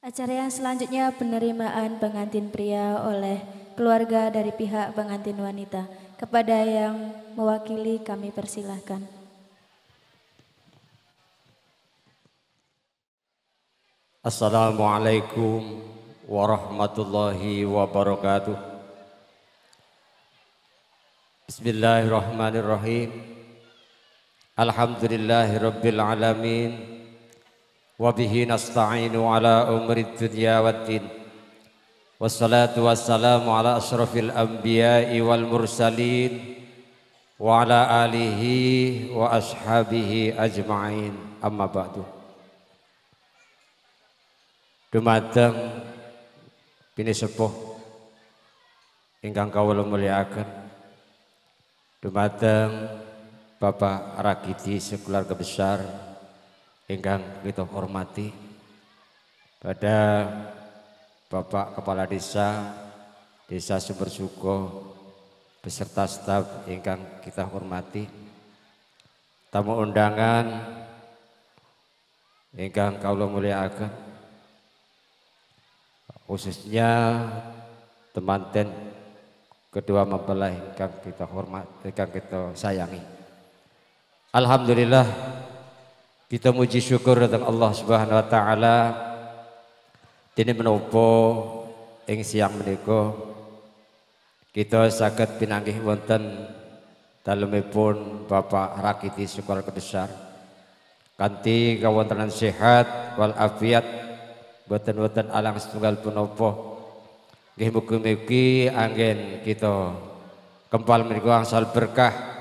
Acara yang selanjutnya penerimaan pengantin pria oleh keluarga dari pihak pengantin wanita. Kepada yang mewakili kami persilahkan. Assalamualaikum warahmatullahi wabarakatuh. Bismillahirrahmanirrahim. Alhamdulillahirabbil alamin. Wabihi nasta'inu ala umri dunya waddin. Wassalatu wassalamu ala asrafil anbiya'i wal mursalin wa ala alihi wa ashabihi ajma'in. Amma ba'du. Dumateng pinisepuh ingkang kawula mulyakaken, dumateng Bapak Rakiti sekeluarga besar ingkang kita hormati, pada Bapak Kepala Desa Desa Sumbersuko beserta staf ingkang kita hormati, tamu undangan ingkang kawula mulyakaken, khususnya temanten kedua mempelai ingkang kita hormat, ingkang kita sayangi. Alhamdulillah kita muji syukur datang Allah Subhanahu wa taala dene menapa ing siang menika kita saged pinanggih wonten dalemipun Bapak Rakiti sekeluarga besar kanthi kawontenan sehat wal afiat, boten-boten alang setunggal punapa. Nggih mugi-mugi anggen kita kempal menika angsal berkah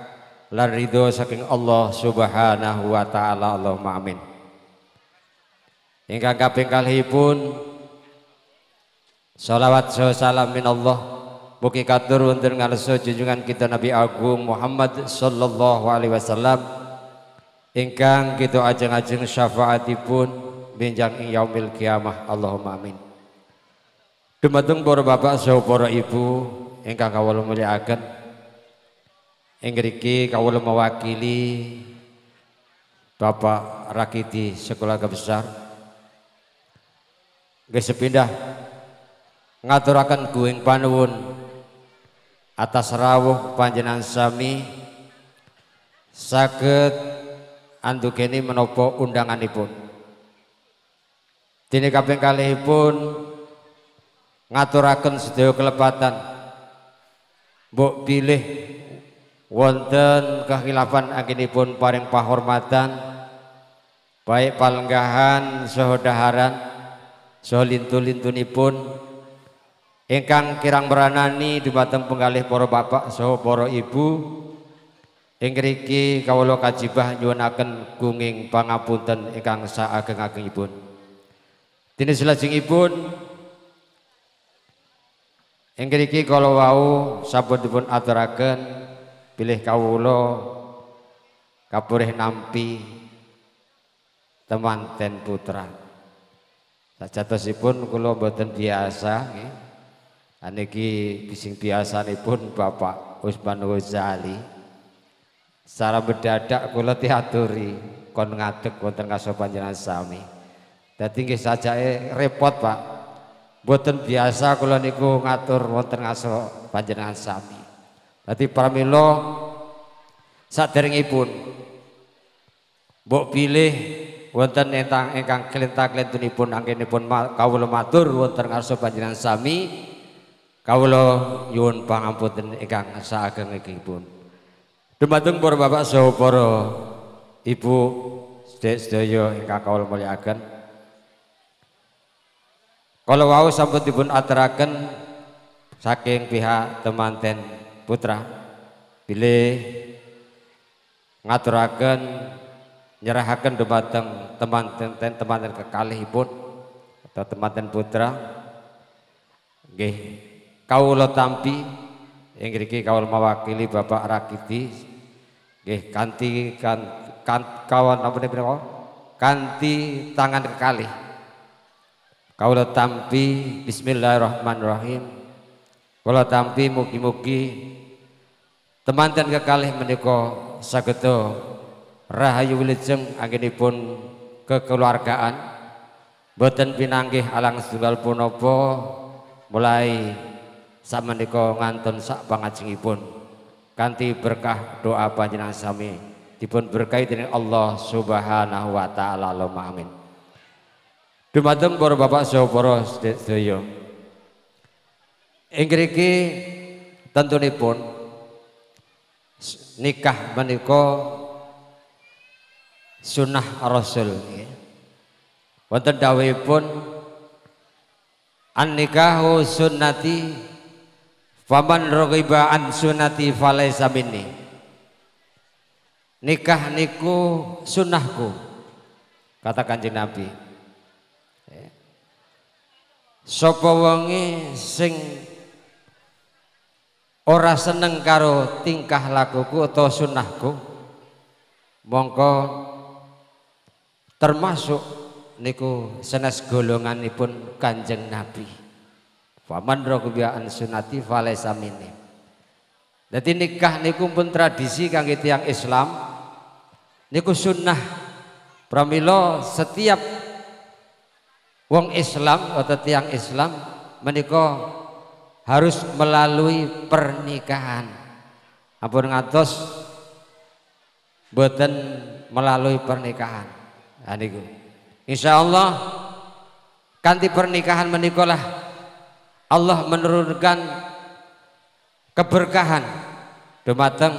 lan ridho saking Allah Subhanahu wa taala. Allahumma amin. Ingkang kaping kalihipun sholawat salam minallah mugi katur wonten ngarsa junjungan kita Nabi Agung Muhammad sallallahu alaihi wasallam ingkang kita ajeng-ajeng syafaatipun benjang ing yaumil kiamah. Allahumma amin. Dumateng para bapak saha para ibu ingkang kawula mulyakaken, ing ngriki kawula mewakili Bapak Rakiti sekeluarga besar nggih sepindah ngaturaken guing panuwun atas rawuh panjenengan sami saged andugeni menapa undanganipun. Dene kaping kalihipun ngaturaken sedaya kelepatan, mbok bilih wonten kekhilafan anggenipun paring pahormatan baik palenggahan saha daharan saha lintu-lintunipun Ingkang kirang meranani dumateng penggalih para bapak saha para ibu ing ngriki kawula kajibah nyuwunaken gunging pangapunten ingkang saageng-agengipun. Dene salajengipun ing ngriki kala wau sampun dipun aturaken bilih kawula kapurih nampi temanten putra. Sajatosipun kula mboten biasa nggih. Niki bising biasanipun Bapak Usman Ghazali. Secara mendadak kula diaturi kon ngadeg wonten ngarsa panjenengan sami. Dadi nggih sajake repot, Pak. Mboten biasa kula niku ngatur wonten ngarsa panjenengan sami. Dadi pramila saderengipun mbok bilih wonten ingkang klenta-klentunipun anggenipun kawula matur wonten ngarsa panjenengan sami, kawula nyuwun pangapunten ingkang saageng-agengipun. Dumateng para bapak saha para ibu sedaya ingkang kawula mulyakaken. Kala wau sampun dipun aturaken saking pihak temanten putra bilih ngaturaken nyerahaken dumateng temanten kekalihipun atau temanten putra nggih kawula tampi ing ngriki kawula mawakili Bapak Rakiti nggih kanthi kawan napa menika kanthi tangan kekalih kawula tampi bismillahirrahmanirrahim. Kawula tampi mugi-mugi temanten kekalih menika sageda rahayu wilujeng anggenipun kekeluargaan boten pinanggih alang setunggal punapa mulai sakmenika ngantun sak pangajengipun kanthi berkah doa panjenengan sami dipun berkahi dening Allah Subhanahu wa taala. Allahumma amin. Dumateng para bapak saha para sedaya ing ngriki tentunipun nikah menika sunnah Rasul. Wonten dawuhipun an nikahu sunnati faman raghiba an sunnati falaisa minni. Nikah niku sunnahku, kata Kanjeng Nabi. Sapa wonge sing ora seneng karo tingkah lakuku atau sunnahku, mongko termasuk niku senes golonganipun Kanjeng Nabi. Faman raghiba an sunnati falaisa minni. Dadi nikah niku pun tradisi kangge tiyang Islam niku sunnah. Pramila setiap wong Islam atau tiyang Islam menika harus melalui pernikahan. Ampun ngantos boten melalui pernikahan. Nah niku. Insyaallah kanthi pernikahan menika lah Allah menurunkan keberkahan dumateng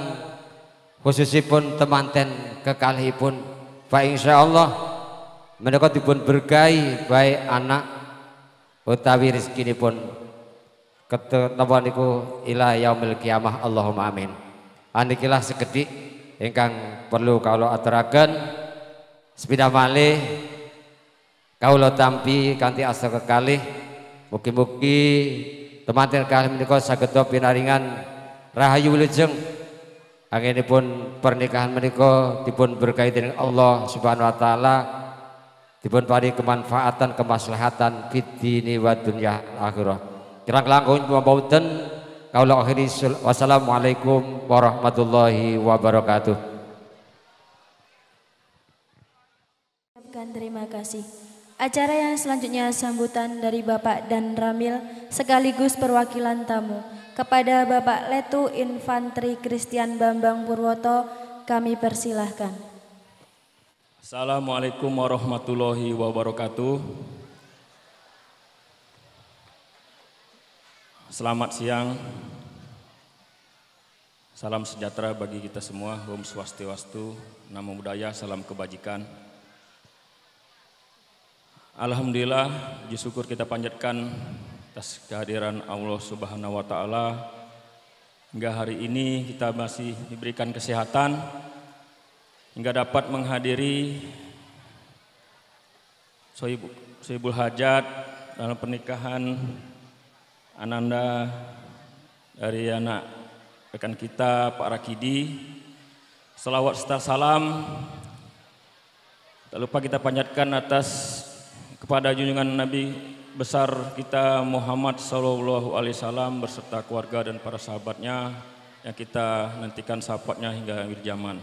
khususipun temanten kekalihipun. Fa insyaallah menika dipun berkahi baik anak utawi rezekinipun napa niku ila yaumil kiamah. Allahumma amin. Anikilah sekedhik ingkang perlu kawula aturaken. Sepindah malih kawula tampi kanthi asta kekalih, mugi-mugi temanten kalih menika saged pinaringan rahayu wilujeng anggenipun pernikahan menika dipun berkahi dening Allah Subhanahu wa taala, dipun paringi kemanfaatan kemaslahatan fid dini wa dunya akhirah. Kirang langkung mboten kawula akhiri, wassalamualaikum warahmatullahi wabarakatuh. Terima kasih. Acara yang selanjutnya sambutan dari Bapak dan Ramil sekaligus perwakilan tamu. Kepada Bapak Letu Infantri Christian Bambang Purwoto kami persilahkan. Assalamualaikum warahmatullahi wabarakatuh. Selamat siang. Salam sejahtera bagi kita semua. Om Swastiastu, Namo Buddhaya, salam kebajikan. Alhamdulillah, puji syukur kita panjatkan atas kehadiran Allah Subhanahu wa Ta'ala. Hingga hari ini kita masih diberikan kesehatan hingga dapat menghadiri Sohibul Hajat dalam pernikahan Ananda dari anak rekan kita Pak Rakidi. Salawat serta salam tak lupa kita panjatkan atas kepada junjungan Nabi besar kita Muhammad Sallallahu Alaihi Wasallam berserta keluarga dan para sahabatnya yang kita nantikan syafaatnya hingga akhir zaman.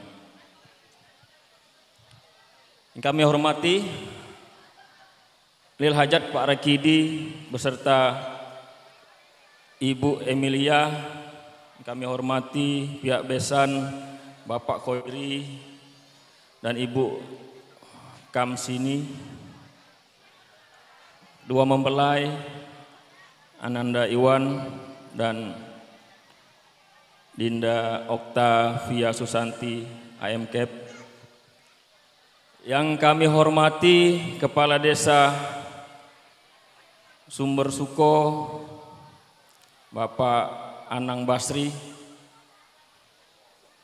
Yang kami hormati Lil Hajat Pak Rakidi beserta Ibu Emilia, yang kami hormati pihak besan Bapak Khoiri dan Ibu Kamsini, dua mempelai Ananda Iwan dan Dinda Oktavia Susanti AMKEP. Yang kami hormati Kepala Desa Sumber Suko Bapak Anang Basri.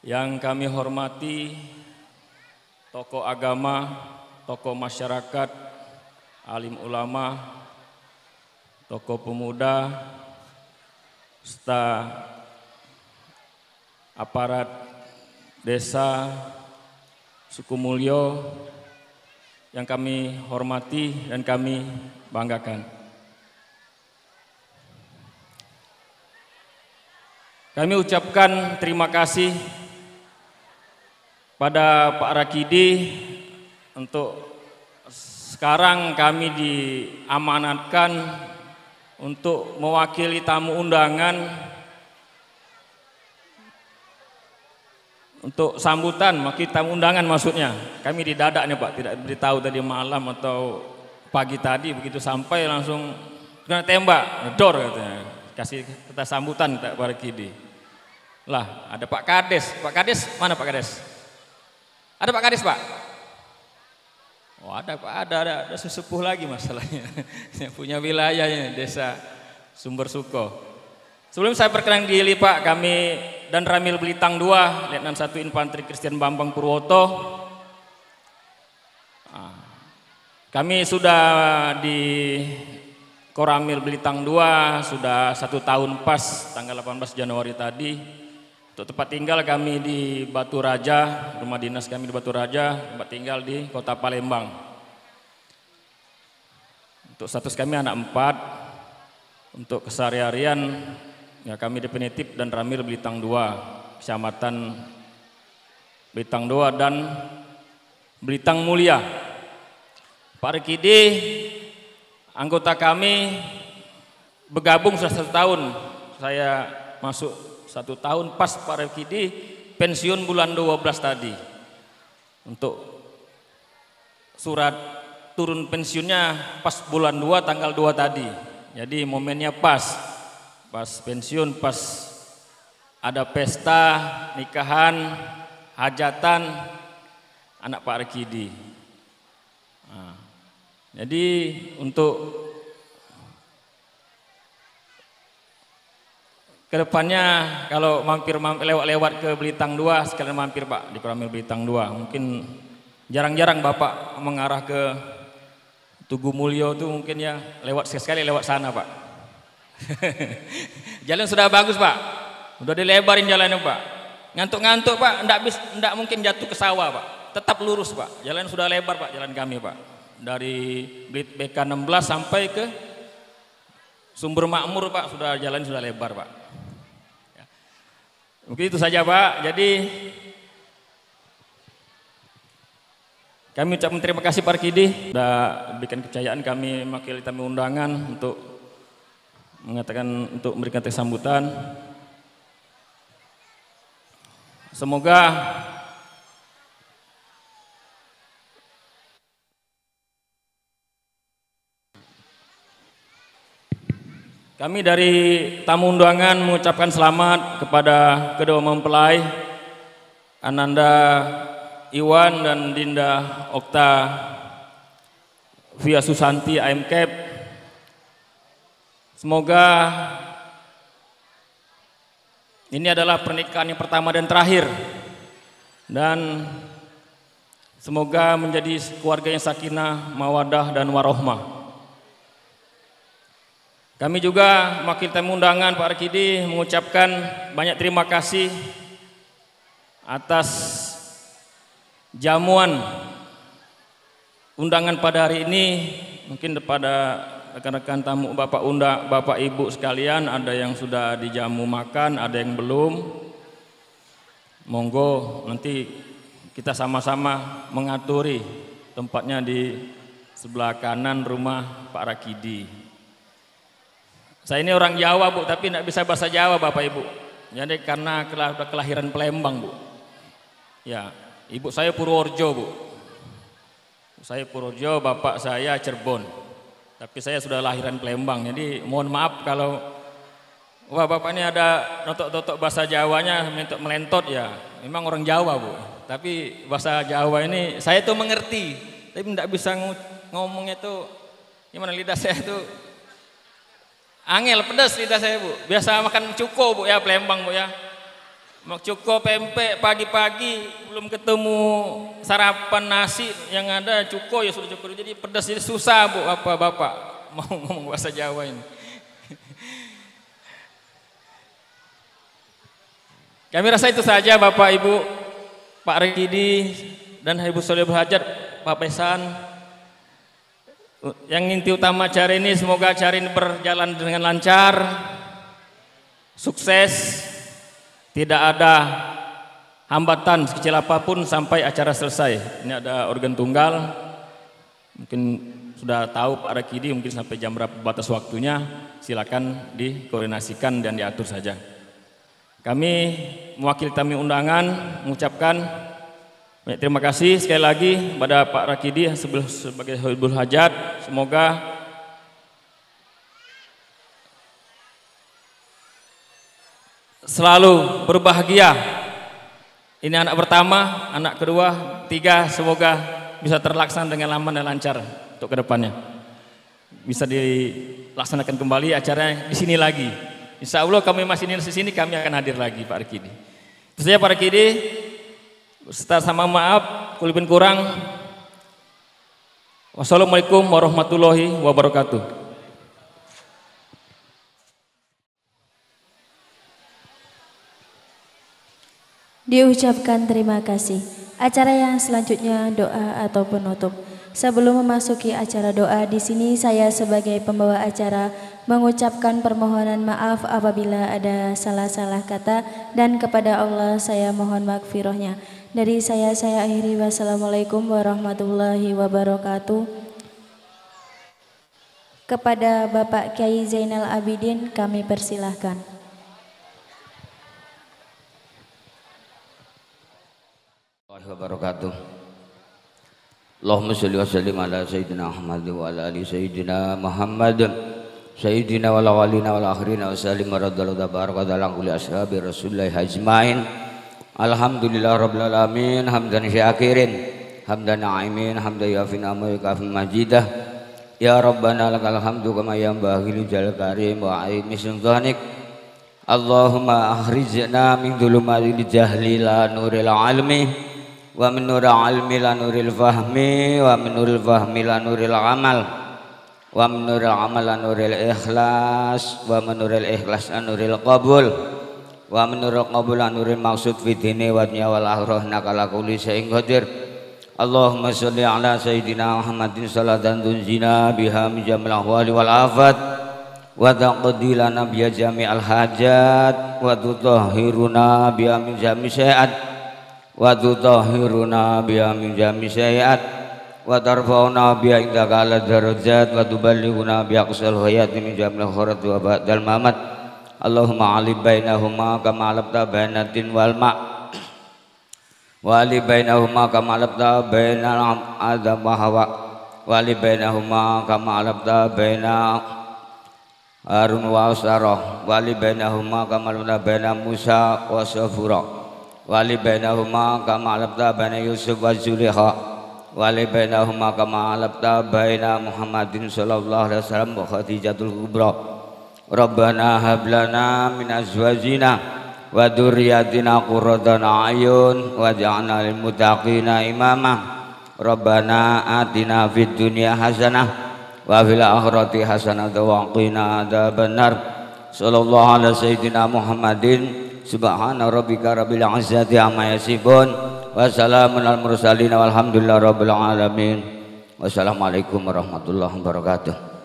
Yang kami hormati tokoh agama, tokoh masyarakat, alim ulama, tokoh pemuda, serta aparat desa Sukomulyo yang kami hormati dan kami banggakan. Kami ucapkan terima kasih pada Pak Rakidi untuk sekarang kami diamanatkan untuk mewakili tamu undangan untuk sambutan, mewakili tamu undangan maksudnya. Kami didadak nih Pak, tidak beritahu tadi malam atau pagi tadi, begitu sampai langsung kena tembak, dor katanya. Kasih kita sambutan Pak Rakidi. Lah, ada Pak Kades. Pak Kades mana Pak Kades? Ada Pak Kades Pak? Oh ada Pak, ada sesepuh lagi masalahnya. Yang punya wilayahnya desa Sumber Suko. Sebelum saya perkenalkan diri Pak, kami dan Ramil Belitang II, Letnan 1 Infanteri Christian Bambang Purwoto. Kami sudah di Koramil Belitang II sudah 1 tahun pas tanggal 18 Januari tadi. Untuk tempat tinggal kami di Batu Raja, rumah dinas kami di Batu Raja, tempat tinggal di Kota Palembang. Untuk status kami anak 4, untuk keseharian ya kami definitif dan Ramil Belitang II, Kecamatan Belitang II dan Belitang Mulia. Pak Rakidi, anggota kami bergabung sudah 1 tahun. Saya masuk 1 tahun pas Pak Rakidi pensiun bulan 12 tadi. Untuk surat turun pensiunnya pas bulan 2 tanggal 2 tadi. Jadi momennya pas. Pas pensiun, pas ada pesta, nikahan, hajatan anak Pak Rakidi. Nah, jadi untuk kedepannya kalau mampir lewat-lewat ke Belitang II, sekalian mampir Pak di Koramil Belitang II. Mungkin jarang-jarang Bapak mengarah ke Tugu Mulyo itu mungkin ya lewat sekali lewat sana Pak. Jalan sudah bagus Pak, udah dilebarin jalannya Pak. Ngantuk-ngantuk Pak, enggak mungkin jatuh ke sawah Pak. Tetap lurus Pak. Jalan sudah lebar Pak, jalan kami Pak. Dari BK 16 sampai ke Sumber Makmur Pak, sudah jalan sudah lebar Pak. Ya. Mungkin itu saja Pak. Jadi kami ucapkan terima kasih Pak Rakidi sudah berikan kepercayaan kami mewakili tamu undangan untuk mengatakan untuk memberikan sambutan. Semoga kami dari tamu undangan mengucapkan selamat kepada kedua mempelai Ananda Iwan dan Dinda Okta Via Susanti AMKEP. Semoga ini adalah pernikahan yang pertama dan terakhir, dan semoga menjadi keluarga yang sakinah, mawadah, dan warohmah. Kami juga mewakili tamu undangan Pak Arkidi mengucapkan banyak terima kasih atas jamuan undangan pada hari ini. Mungkin kepada rekan-rekan tamu, bapak undang, bapak ibu sekalian, ada yang sudah dijamu makan, ada yang belum. Monggo nanti kita sama-sama mengaturi tempatnya di sebelah kanan rumah Pak Rakidi. Saya ini orang Jawa, Bu, tapi tidak bisa bahasa Jawa, Bapak Ibu. Jadi karena kelahiran Palembang, Bu. Ya, ibu saya Purworejo, Bu. Saya Purworejo, bapak saya Cirebon. Tapi saya sudah lahiran Palembang, jadi mohon maaf kalau wah bapak ini ada notok-notok bahasa Jawanya melentot ya. Memang orang Jawa, Bu. Tapi bahasa Jawa ini saya tuh mengerti, tapi tidak bisa ngomongnya tuh gimana, lidah saya tuh angel, pedas lidah saya, Bu. Biasa makan cuko, Bu, ya, Palembang, Bu, ya. Mak cuko pempek pagi-pagi belum ketemu sarapan nasi, yang ada cuko ya sudah cuko, jadi pedas, jadi susah, Bu, apa bapak mau ngomong bahasa Jawa ini. Kami rasa itu saja Bapak Ibu, Pak Rekidi dan Ibu Soleh Hajat, Pak Pesan. Yang inti utama acara ini, semoga acara ini berjalan dengan lancar, sukses, tidak ada hambatan sekecil apapun sampai acara selesai. Ini ada organ tunggal, mungkin sudah tahu Pak Rakidi mungkin sampai jam berapa batas waktunya, silakan dikoordinasikan dan diatur saja. Kami mewakili tamu undangan mengucapkan banyak terima kasih sekali lagi kepada Pak Rakidi sebagai Sohibul Hajat. Semoga selalu berbahagia. Ini anak pertama, anak kedua, tiga, semoga bisa terlaksana dengan aman dan lancar untuk kedepannya. Bisa dilaksanakan kembali acaranya di sini lagi. Insya Allah kami masih di sini, kami akan hadir lagi Pak Rakidi. Itu saja Pak Rakidi. Serta sama maaf, kulipin kurang. Wassalamualaikum warahmatullahi wabarakatuh. Diucapkan terima kasih. Acara yang selanjutnya doa atau penutup. Sebelum memasuki acara doa di sini, saya sebagai pembawa acara mengucapkan permohonan maaf apabila ada salah-salah kata, dan kepada Allah saya mohon maghfirahnya. Dari saya akhiri, wassalamualaikum warahmatullahi wabarakatuh. Kepada Bapak Kiai Zainal Abidin kami persilahkan. Wabarakatuh. Allahumma sholli wa sallim ala sayyidina Ahmad wa ala ali sayyidina Muhammad sayyidina wal awwalina wal akhirina wa sallim wa radallahu tabaraka wa ta'ala kulli ashabi rasulillah ajmain. Alhamdulillah rabbil alamin, hamdan syakirin, hamdan na'imin, hamdan yafin amma yakafin majidah. Ya rabbana lakal hamdu kama yanbaghi li jalal karim wa 'azimi sultanik. Allahumma akhrijna min dhulumatil jahli la nuril ilmi, wa min nuril ilmi la nuril fahmi, wa min nuril fahmi la nuril amal, wa min nuril amal la nuril ikhlas, wa min nuril ikhlas la nuril qabul, wa min nuril qabul la nuril maqsud fi dini wa dunya wal akhirah innaka ala kulli syai'in qadir. Allahumma sholli ala sayyidina Muhammadin salatan tunjina biha min jamil ahwali wal afat, wa taqdi lana biha jami'al hajat, wa tutahhiruna biha min jami' syai'at, wa tutahhiruna biha min jami' syai'at, wa tarfa'una biha indaka ala darajat, wa tuballighuna bi aqsal hayati min jamil khairat wa ba'dal mamat. Allahumma alib bainahuma kama alabta bainatin wal ma', wa alib bainahuma kama alabta bainal adam wa hawa, wa alib bainahuma kama alabta baina Harun wa Sarah, wa alib bainahuma kama alabta baina Musa wa Safura, wali bainahuma kama alabta baina Yusuf wa Zulekha, wali bainahuma kama alabta baina Muhammadin sallallahu alaihi wasallam wa Khadijatul Kubra. Rabbana hab lana min azwajina wa dzurriyyatina qurrata a'yun waj'alna lil muttaqina imama. Rabbana atina fid dunya hasanah wa fil akhirati hasanah wa qina adzabannar. Sallallahu ala sayyidina Muhammadin. Subhana rabbika rabbil izzati amma yasifun wa salamun alal mursalin walhamdulillahi rabbil alamin. Wassalamualaikum warahmatullahi wabarakatuh.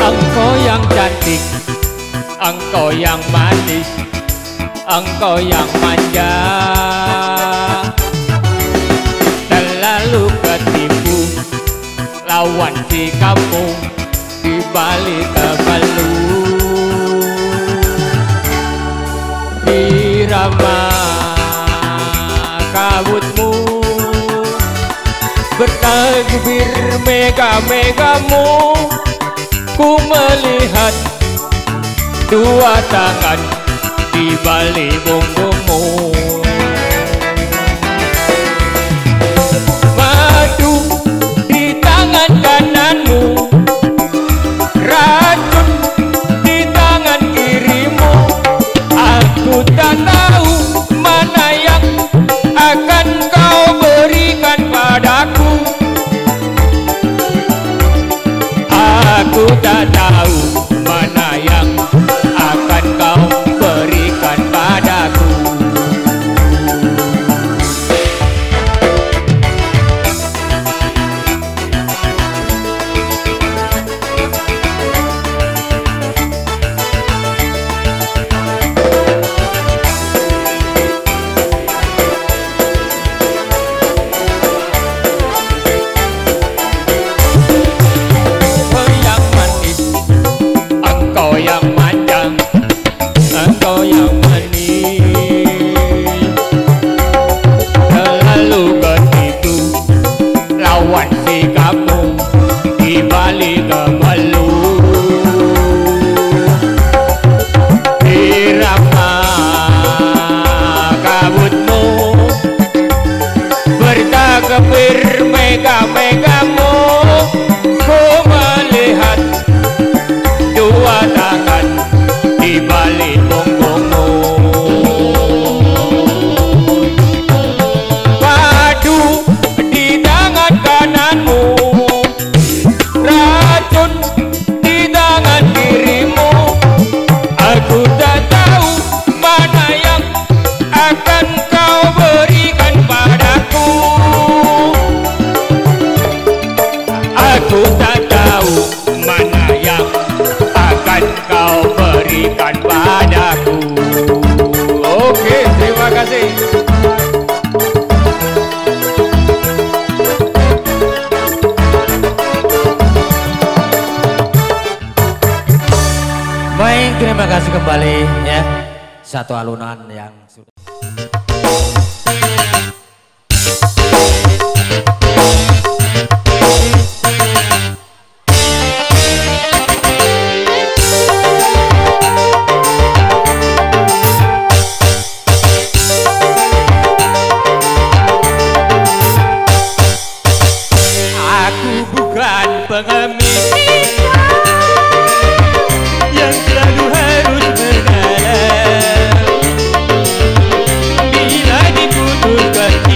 Engkau yang cantik, engkau yang manis, engkau yang manja, terlalu ketipu lawan sikapmu di balik kemalu. Irama kabutmu bertakbir mega-megamu, ku melihat dua tangan di balik punggungmu. Madu di tangan kananmu, racun di tangan kirimu. Aku tak tahu mana yang akan kau berikan padaku. Aku tak tahu mana yang akan kau berikan padaku. Mega-megamu, ku melihat dua tangan di balik punggungmu. Padu di tangan kananmu, racun di tangan kirimu. Aku tak tahu mana yang akan kau berikan padaku. Aku tak tahu mana yang akan kau berikan padaku. Oke, terima kasih. Baik, terima kasih kembali ya. Satu alunan yang sudah. Pengemis yang selalu harus mengalah bila diputuskan.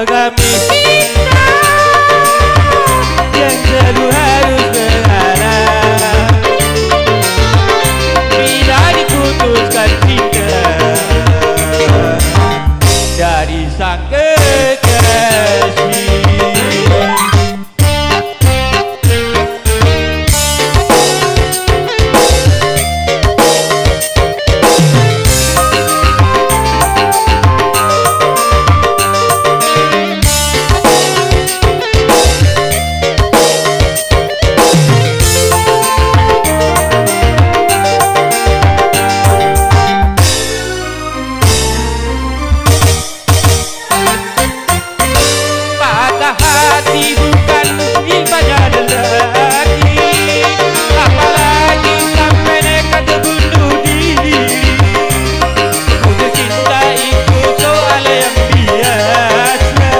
pengemis cinta yang selalu harus mengalah bila diputuskan cinta dari sang kekasih. Patah hati bukan ibadah lelaki, apalagi sampai nekat bunuh diri. Putus cinta itu soal yang biasa,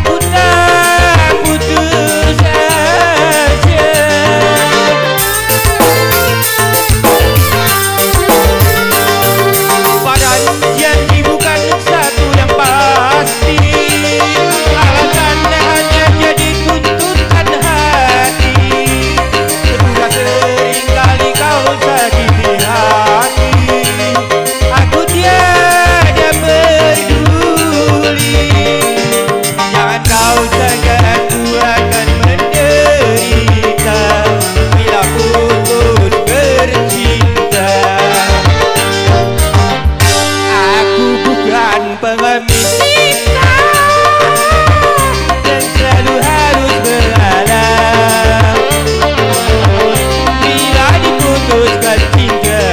aku tak putus asa. Padahal janji bukan satu yang pasti, alasan hanya jadi tuntutan hati. Sudah sering kali kau sakiti hati, aku tiada peduli. Jangan kau sangka aku akan menderita bila putus bercinta. Aku bukan pengemis cinta dan selalu harus mengalah bila diputuskan cinta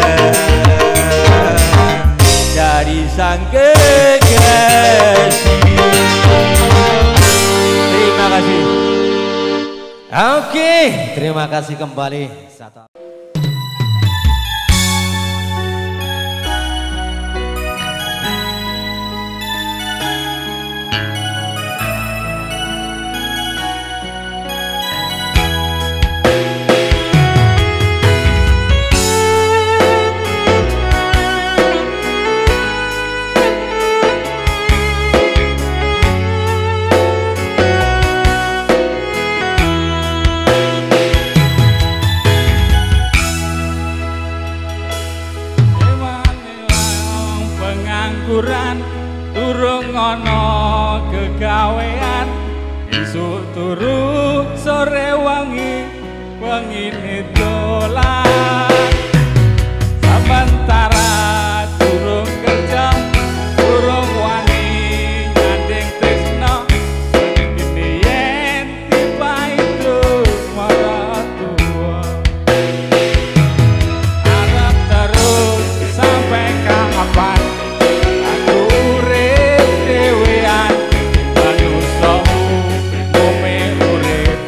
dari sang kekasih. Terima kasih. Oke, terima kasih kembali. Satu. Pengangguran durung ana kegawean, isuk turu sore wangi wengine dolan. Sementara durung kerja durung wani nyanding tresno, ini yen tiba itu maratuwa arep terus sampai kapan aku urip dhewean, manungsa umume urip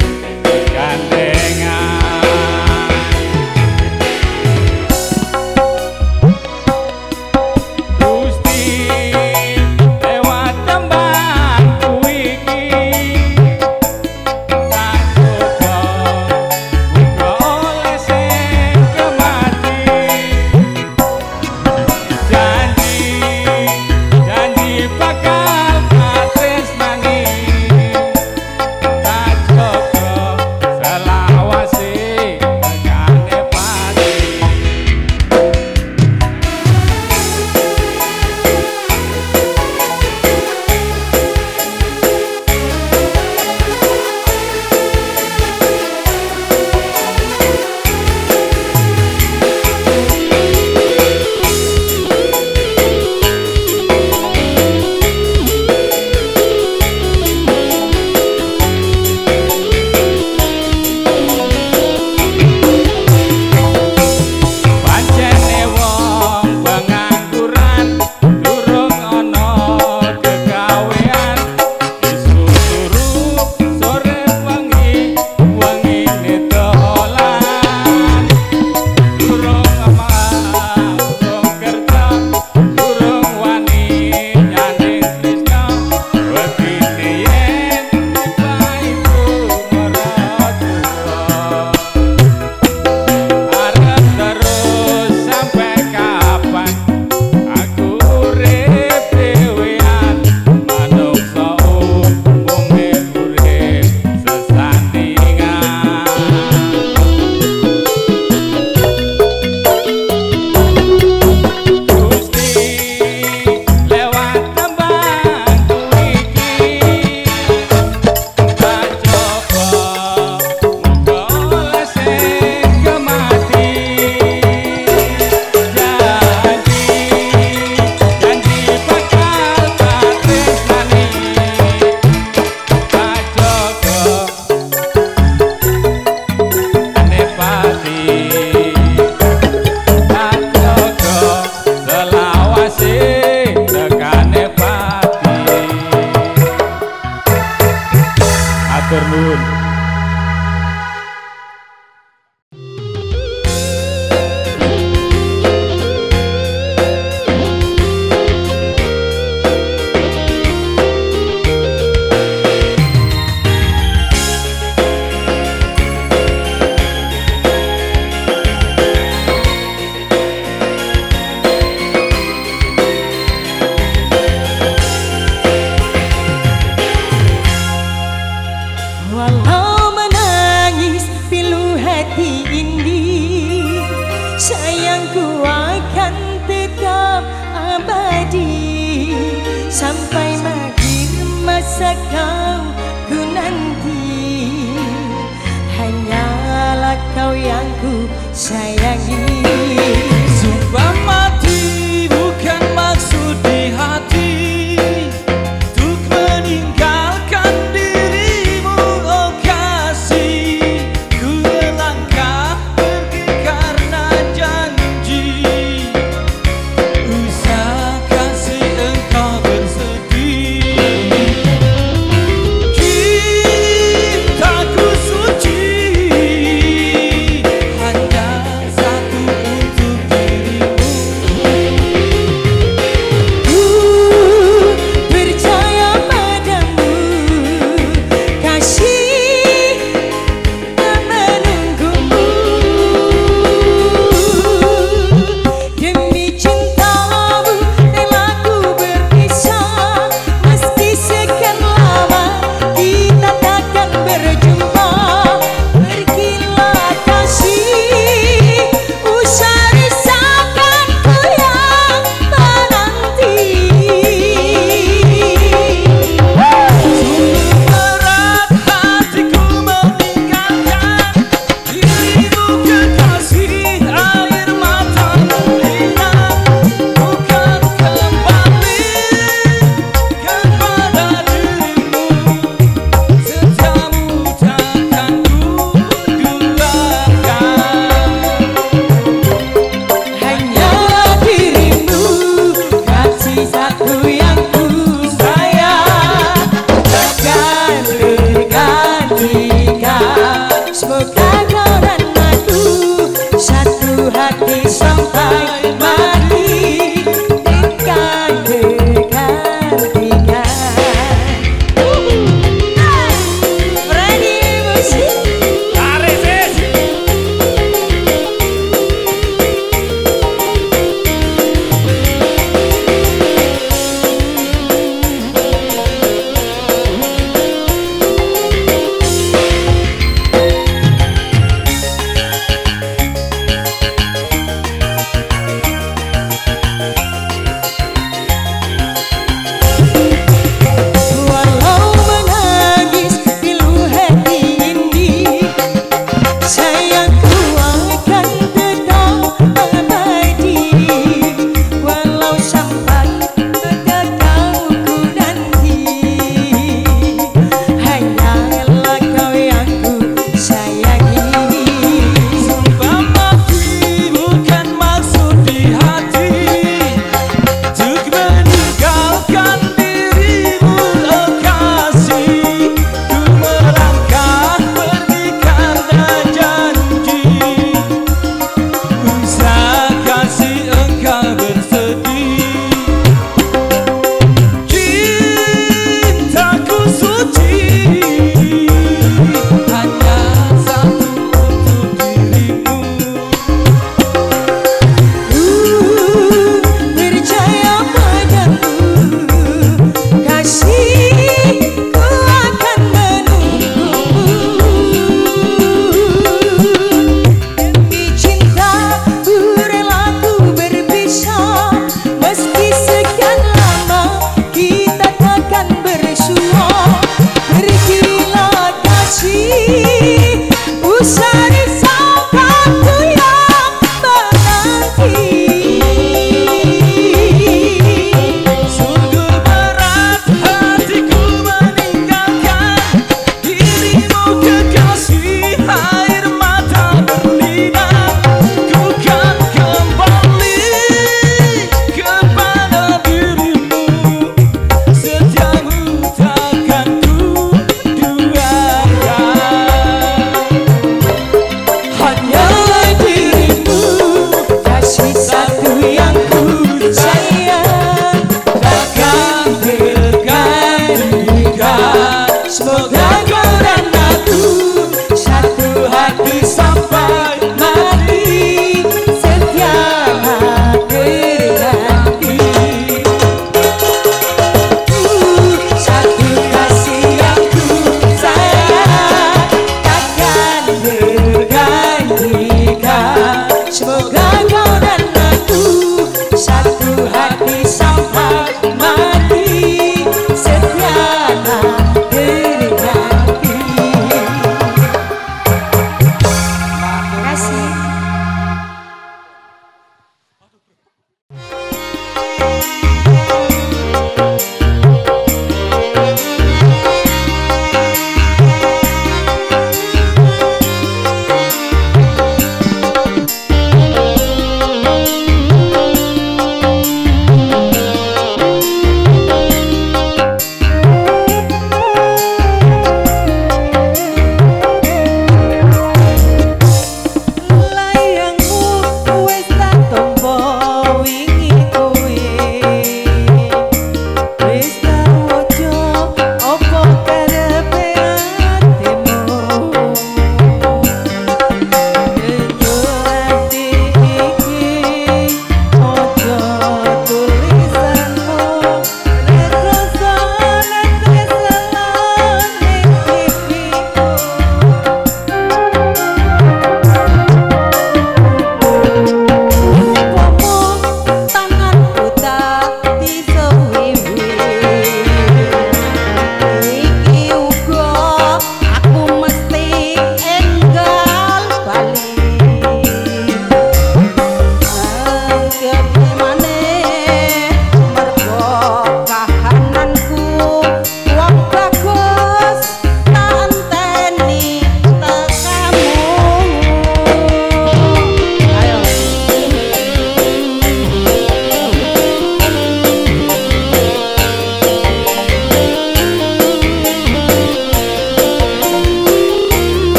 gandengan. Sayangku akan tetap abadi sampai akhir masa kau ku nanti. Hanyalah kau yang ku sayangi. Sumpah mati bukan maksud di hati untuk meninggalkan dirimu, oh kasih. Ku melangkah pergi karena janji. Usah kasih engkau bersedih. Cintaku suci, hanya satu untuk dirimu. Ku percaya padamu, kasih menunggumu. Demi cintamu rela ku berpisah, meski sekian lama kita takkan berjumpa. Pergilah kasih, usah risaukan ku yang menanti. Sungguh berat hatiku meninggalkan dirimu kekasih. Air matamu hilang, bukan kembali kepada dirimu. Setiamu takkan ku duakan. Hanya dirimu kasih satu yang ku sayang, takkan tergantikan. Semoga kau dan aku satu hati sampai mati, takkan tergantikan. Berani musik. Tarik sis. Semoga kau dan aku satu hati sampai mati, setia tak berganti. Terima kasih.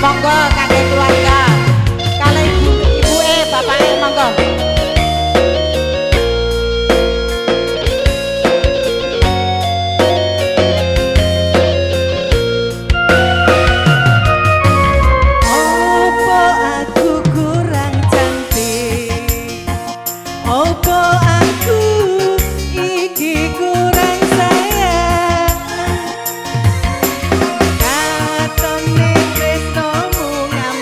Monggo kangge keluarga. Kalih ibuke, bapake monggo. Opo aku kurang cantik? Opo aku iki kurang sayang? Katone tresnomu ngamuk.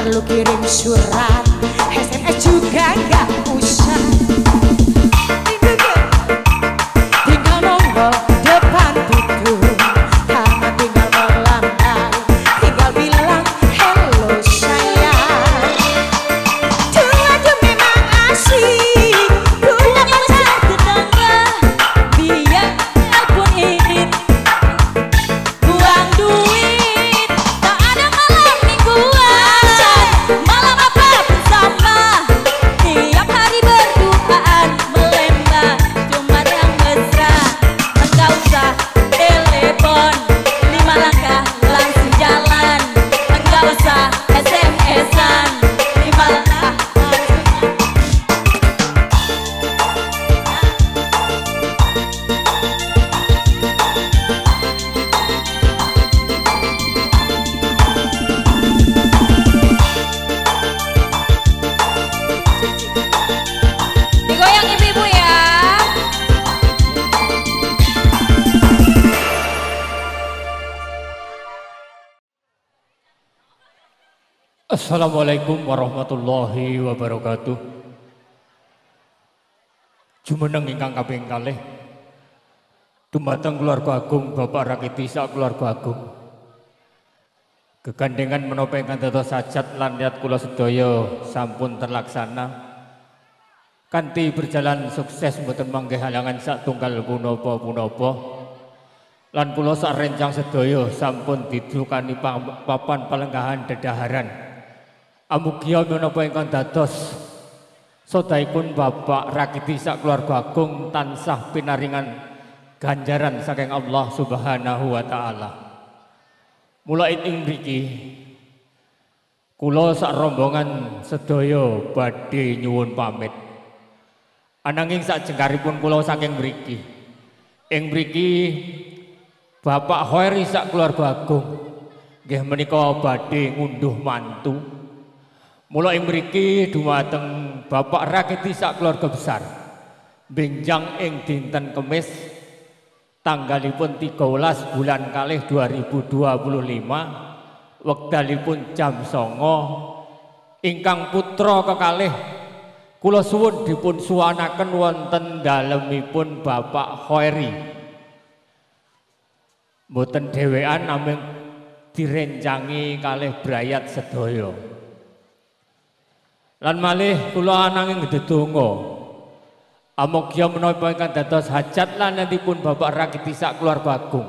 perlu kirim surat, SMS juga gak usah. Tinggal nongol depan pintu, tangan tinggal melambai, tinggal bilang hello sayang. Aduh memang asik, punya pacar tetangga, biarpun irit, buang duit, tak ada malam mingguan, malam apapun sama, tiap hari berduaan, melembah cuma yang mesra, enggak usah telepon, 5 langkah langsung jalan, enggak usah SMS-an, 5 langkah langsung. Digoyang ibu-ibu ya. Assalamualaikum warahmatullahi wabarakatuh. Jumeneng ingkang kaping kalih dumateng keluarga agung Bapak Rakiti sak keluarga agung. Gegandengan menapa ingkang dados hajat lan niat kula sedaya sampun terlaksana. Kanthi berjalan sukses mboten manggih halangan sak tunggal punapa-punapa. Lan kula sak rencang sedaya sampun didukani papan palenggahan dedaharan. Amugia menapa ingkang dados sedayipun Bapak Rakiti sak keluarga agung tansah pinaringan ganjaran saking Allah Subhanahu wa taala. Mula ing mriki kula sak rombongan sedaya badhe nyuwun pamit. Ananging sak jengkaripun kula saking mriki, ing mriki Bapak Khairi sak keluarga agung nggih menika badhe ngunduh mantu. Mula ing mriki dumateng Bapak Rakiti sak keluarga besar benjang ing dinten Kemis tanggalipun 13 bulan kalih 2025 wekdalipun jam 09.00 ingkang putra kekalih kula suwun dipun suwanaken wonten dalemipun Bapak Khairi. Mboten dhewean namung direncangi kalih brayat sedaya. Lan malih kula ananging ndedonga amogya menapa ingkang dados hajat lan nantipun Bapak Rakiti sak keluarga agung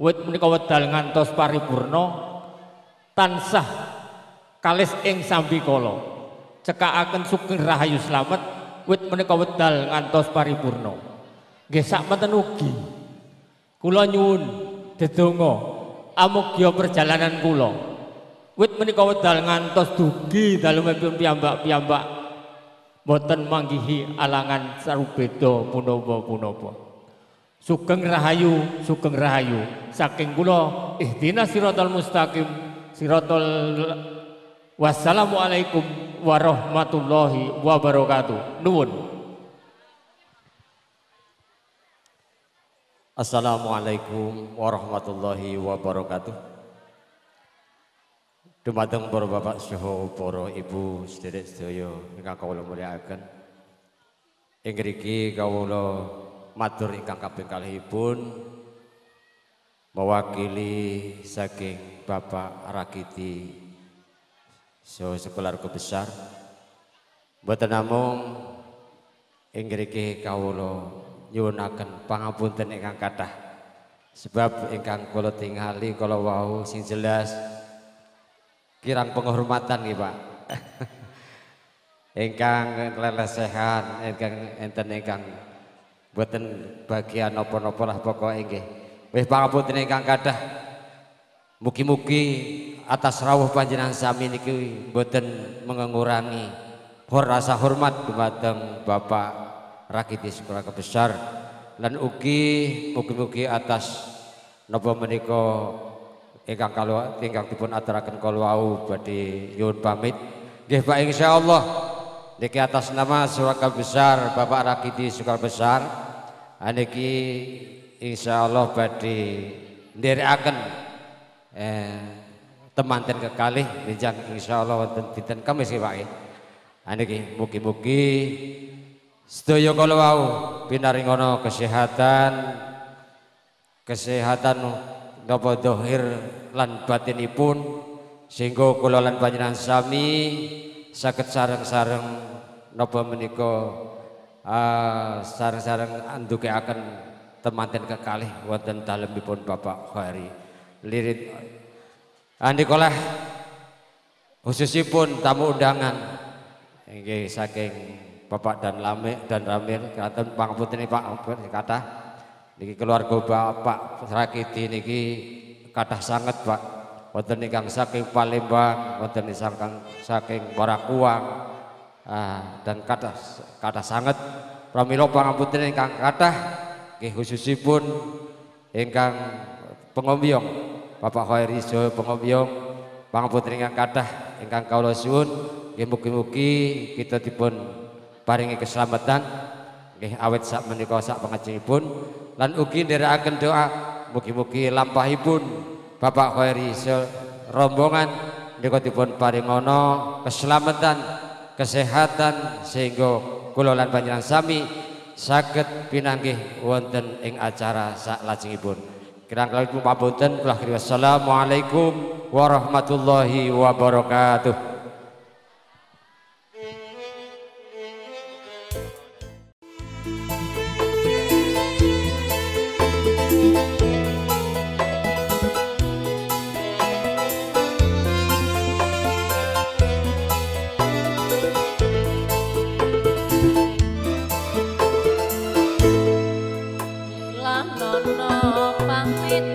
wit menika wedal ngantos paripurna tansah kalis ing sambikala, cekakaken sugeng rahayu slamet wit menika wedal ngantos paripurna. Nggih sakmenten ugi kula nyuwun dedonga amogya perjalanan kula wit menika wedal ngantos dugi dalemipun piyambak-piyambak boten manggihi alangan sarubeda punapa-punapa. Sugeng rahayu, sugeng rahayu saking kula ihdinas siratal mustaqim siratal. Wassalamualaikum warahmatullahi wabarakatuh. Nuwun. Assalamualaikum warahmatullahi wabarakatuh. Dumateng para bapak saha para ibu sedherek sedaya ingkang kawula mulyakaken. Ing ngriki kawula matur ingkang kaping kalihipun mewakili saking Bapak Rakiti saha sekeluarga besar. Mboten namung ing ngriki kawula nyuwunaken pangapunten ingkang kathah. Sebab ingkang kula tingali kala wau sing jelas kirang penghormatan nggih Pak. Ingkang lelesehan, ingkang enten ingkang mboten bagian napa-napa lah pokoke nggih. Wis pangapunten ingkang kathah. Mugi-mugi atas rawuh panjenengan sami niki mboten mengurangi rasa hormat dumateng Bapak Rakiti sekeluarga besar lan ugi mugi-mugi atas napa menika ingkang kalau ingkang dipun aturaken kala wau badhe nyuwun pamit. Nggih Pak, insyaallah niki atas nama keluarga besar Bapak Rakiti sekeluarga besar niki insyaallah badhe nderekaken temanten kekalih benjang insyaallah wonten dinten Kamis nggih Pak nggih. Niki mugi-mugi sedaya kala wau pinaringono kesehatan, kesehatan napa zahir lan batinipun sehingga kula lan panjenengan sami saged sareng-sareng napa menika sareng-sareng andukekaken temanten kekalih wonten dalemipun Bapak Khairi Lirit. Andikolah khususipun tamu undangan inggih saking Bapak dan Lame dan Ramir kraton pangapunten Pak kathah niki keluarga Bapak Rakiti niki kathah sanget Pak, wonten ingkang saking Palembang, wonten ingkang saking Barakuang dan kathah sanget. Pramila pangapunten ingkang kathah nggih khususipun ingkang pengombyong Bapak Khairi Joyo pengombyong pangapunten ingkang kathah ingkang kawula suwun nggih mugi-mugi kita dipun paringi keselamatan nggih awet sak menika sak pangajengipun lan ugi nderekaken doa mugi-mugi lampahipun Bapak Khairi rombongan menika dipun paringono keselamatan, kesehatan sehingga kula lan panjenengan sami saged pinanggih wonten ing acara saklajengipun. Kirang langkung pamunten kula akhiri wassalamualaikum warahmatullahi wabarakatuh. Pamit.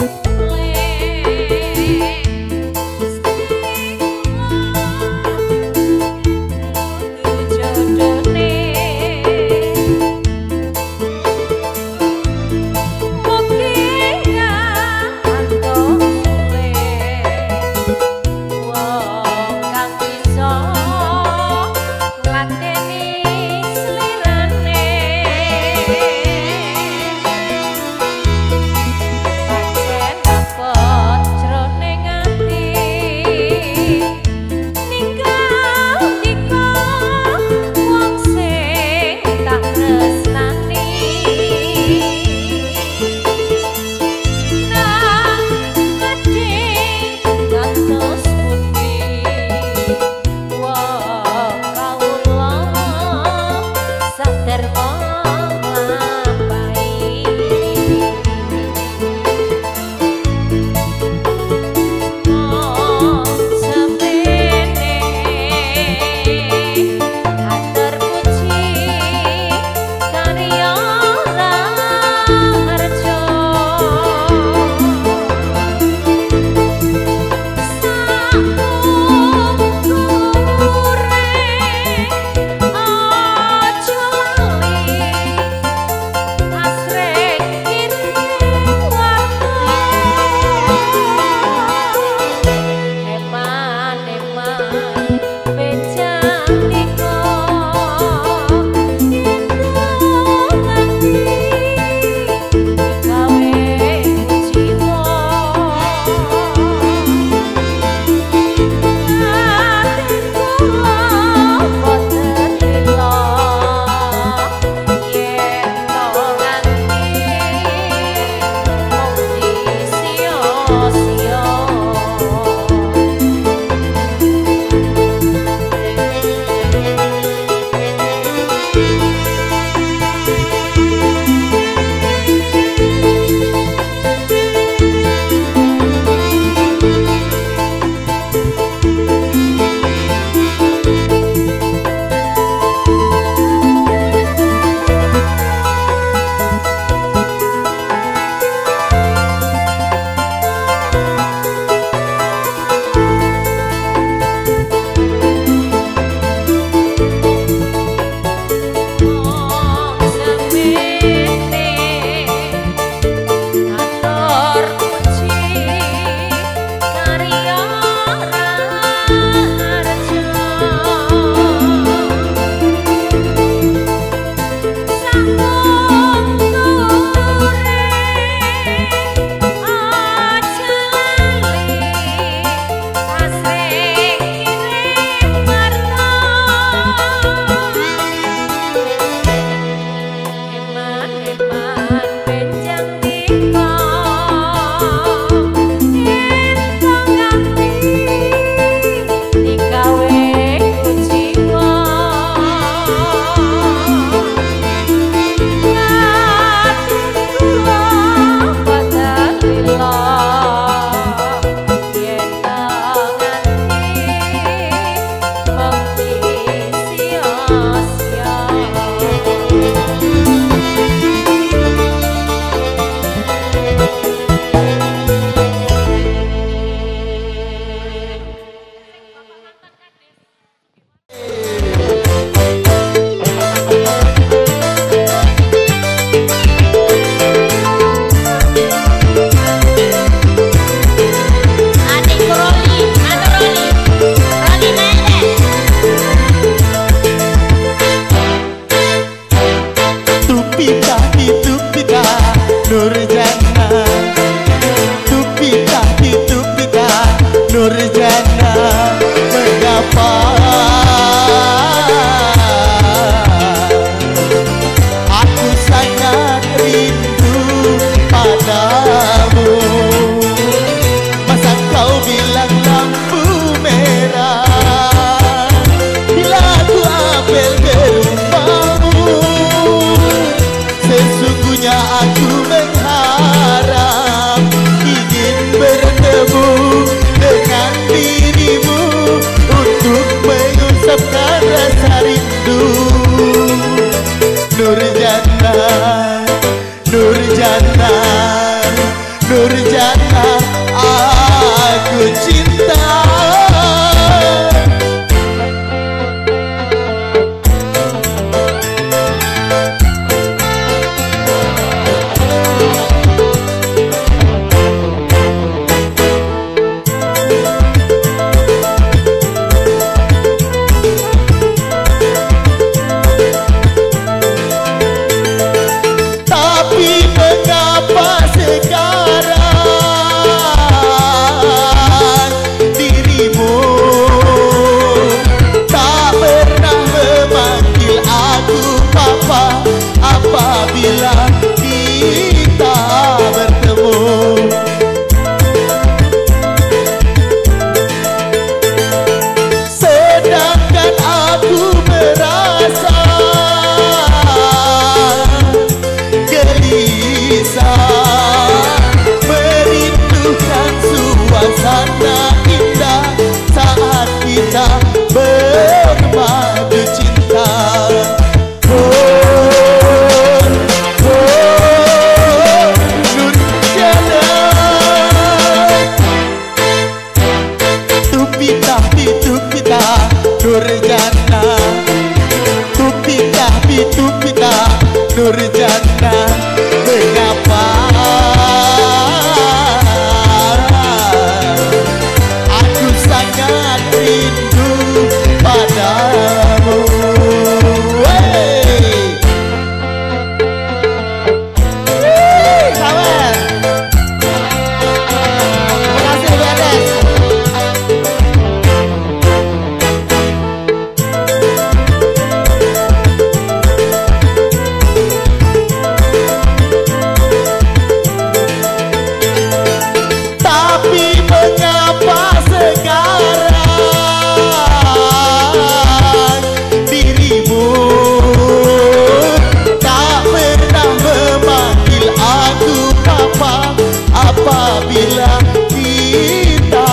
Apabila kita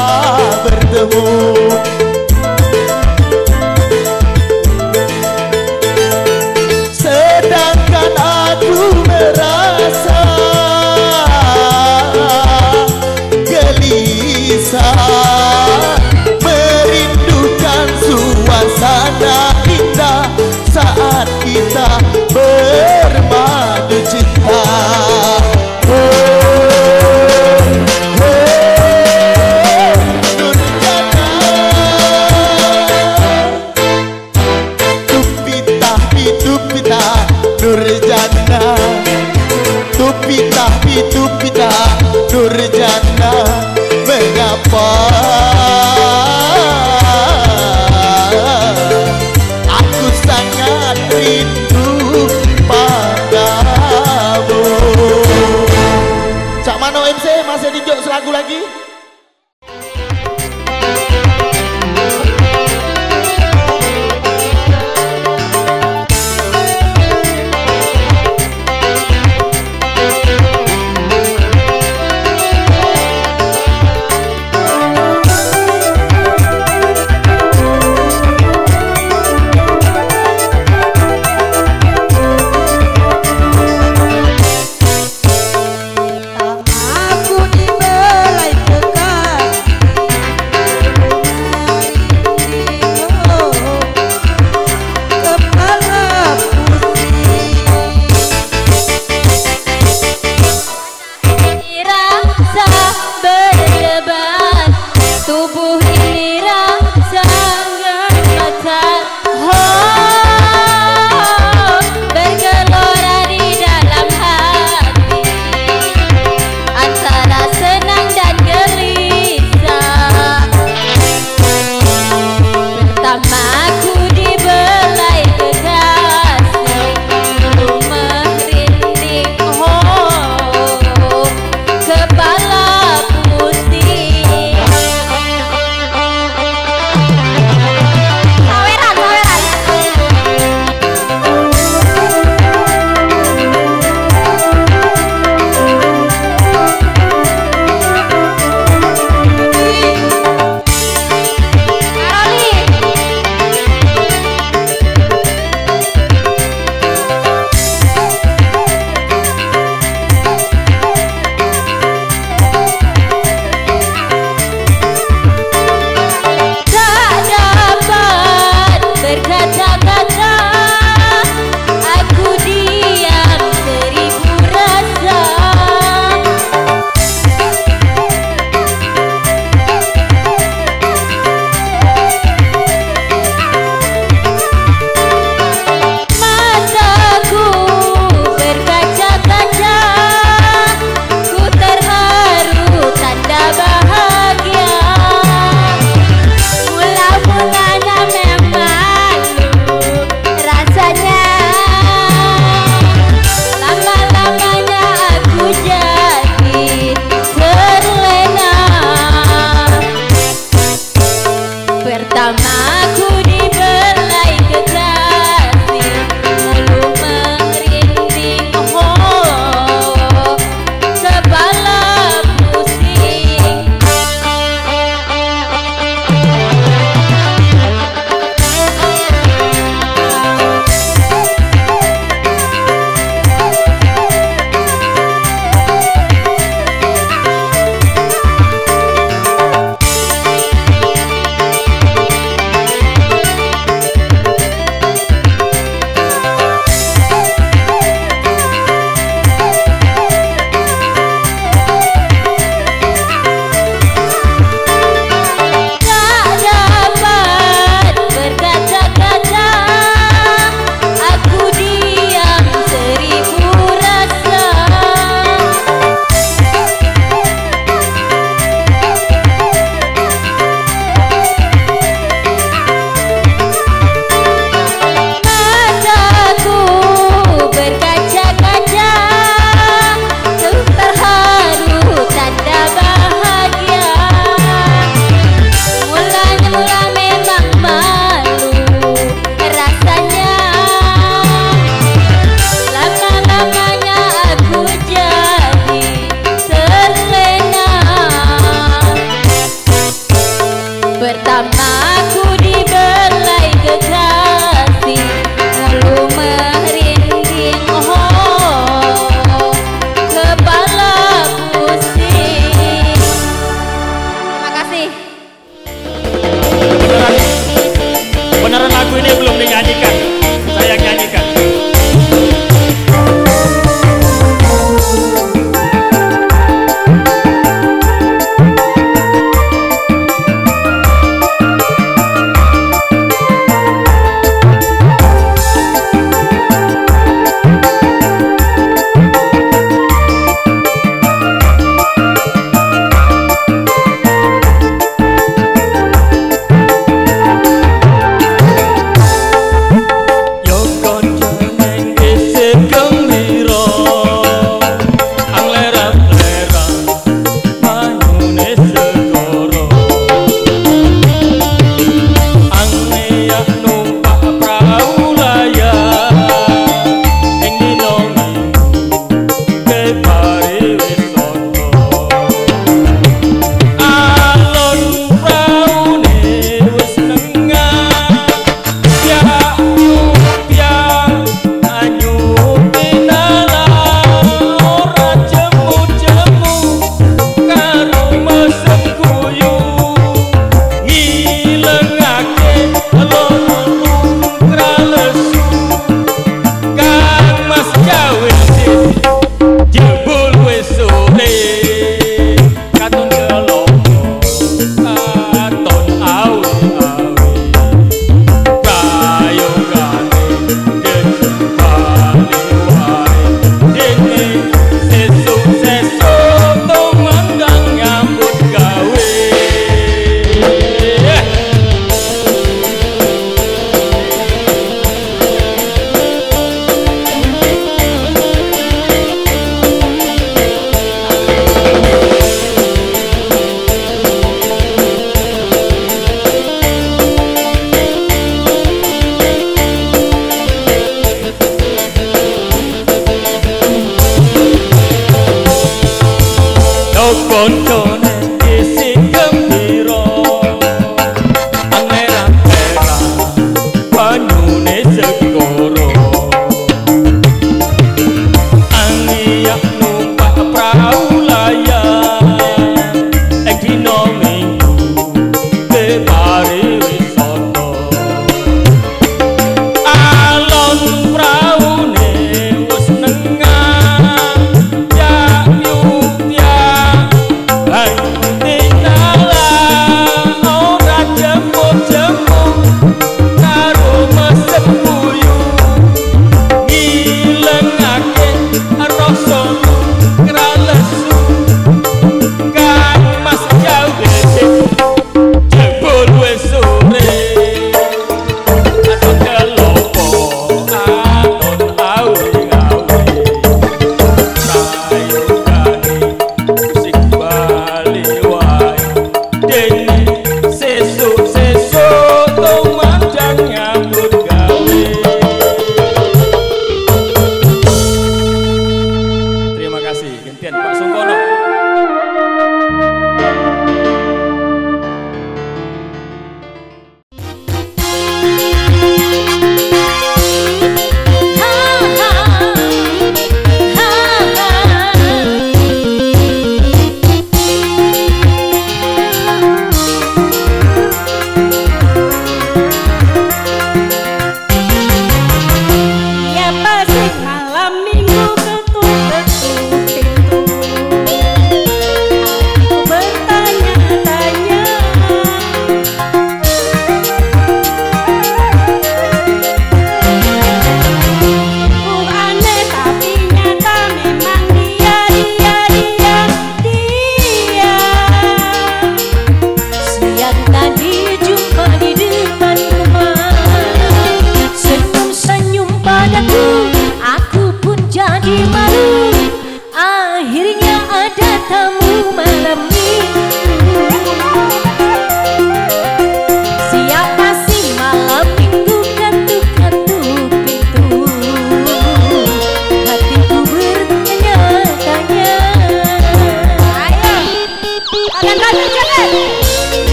bertemu. Sedangkan aku merasa gelisah, merindukan suasana indah saat kita bermadu cinta. Oh, oh, Nurjana, tupita pitupita Nurjana, tupita pitupita Nurjana, mengapa aku sangat rindu padamu. Cak Mano MC masih dijuk selagu lagi. Aku dibelai.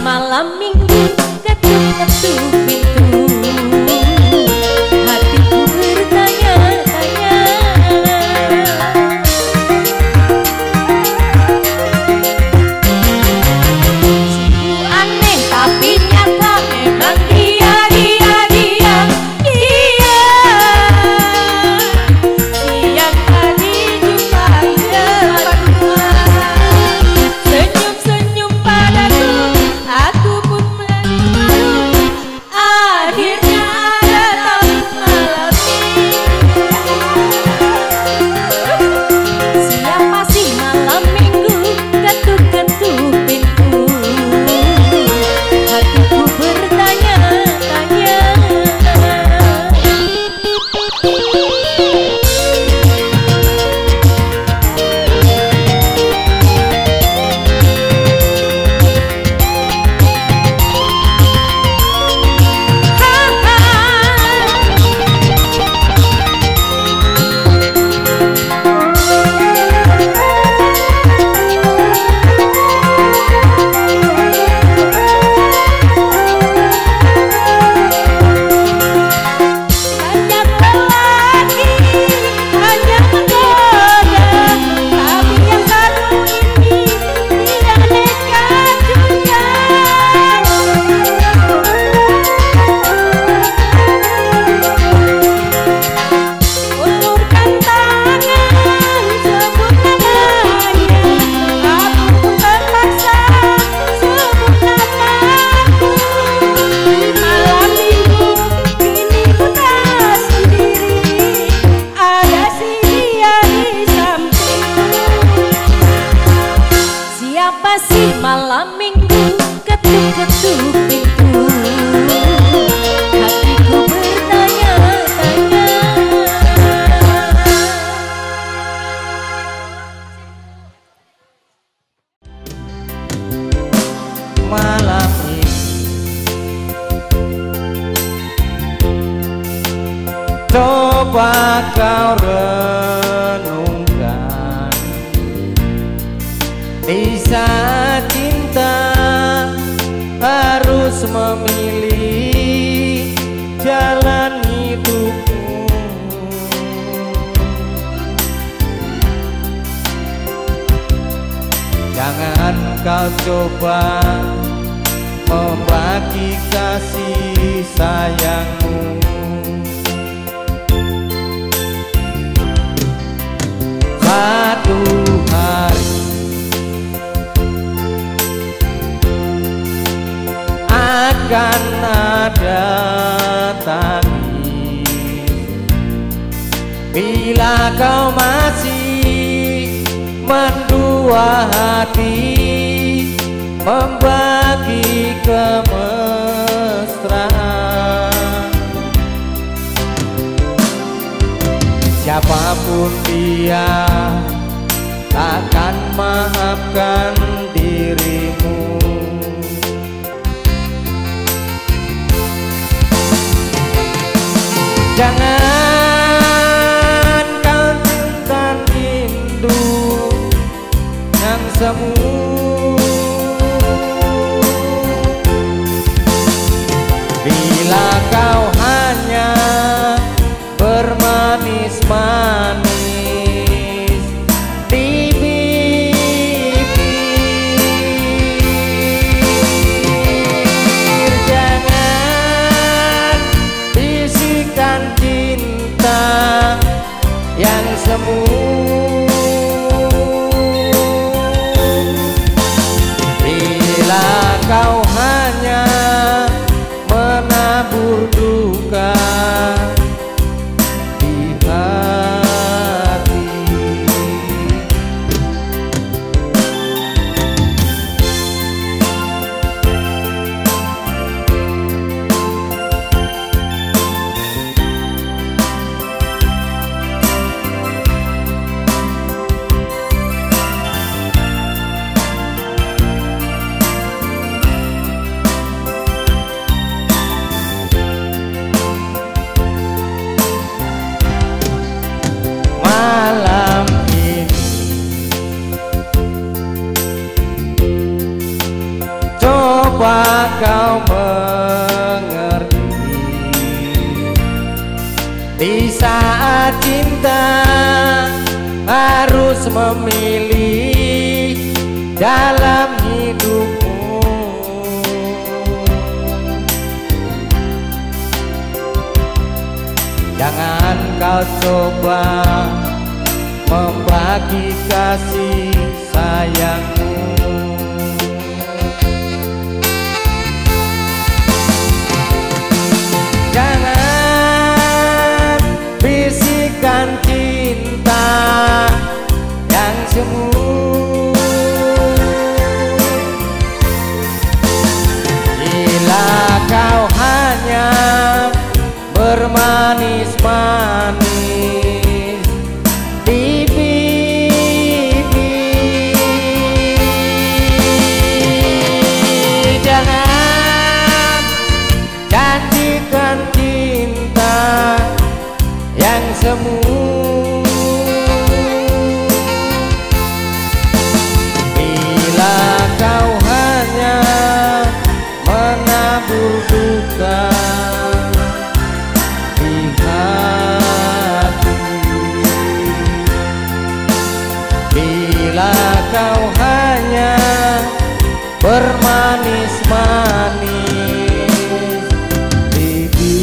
Malam minggu ketuk-ketuk pintu, hatiku bertanya-tanya. Sungguh aneh tapi nyata, memang dia, dia, dia, dia. Siang tadi jumpa di depan rumah, senyum-senyum padaku. Aku pun malu, akhirnya ada tamu malam ini. Siapa sih malam minggu ketuk-ketuk pintu, hatiku bertanya-tanya. Banyak lelaki hanya menggoda, tapi yang satu ini dia nekat juga. Ulurkan tangan, sebut namanya, aku pun terpaksa sebut namaku. Malam minggu kini ku tak sendiri, ada si dia di sampingku. Siapa sih malam minggu ketuk-ketuk pintu, hatiku bertanya-tanya. Malam ini coba kau renungkan, di saat cinta harus memilih jalan hidupmu. Jangan kau coba membagi kasih sayangmu. Satu hari akan ada tangis, bila kau masih mendua hati, membagi kemesraan. Siapapun dia takkan maafkan dirimu. Jangan kau cinta rindu yang semu, bila kau hanya bermanis-manis. semu. Bila kau hanya menabur duka di hati. Malam ini coba kau mengerti, di saat cinta harus memilih dalam hidupmu. Jangan kau coba membagi kasih sayangmu. Jangan bisikan cinta yang semu. Bila kau hanya bermanis-manis di pipi. Jangan janjikan cinta yang semu. Bila kau hanya menabur duka di hati. Bila kau hanya bermanis-manis di pipi.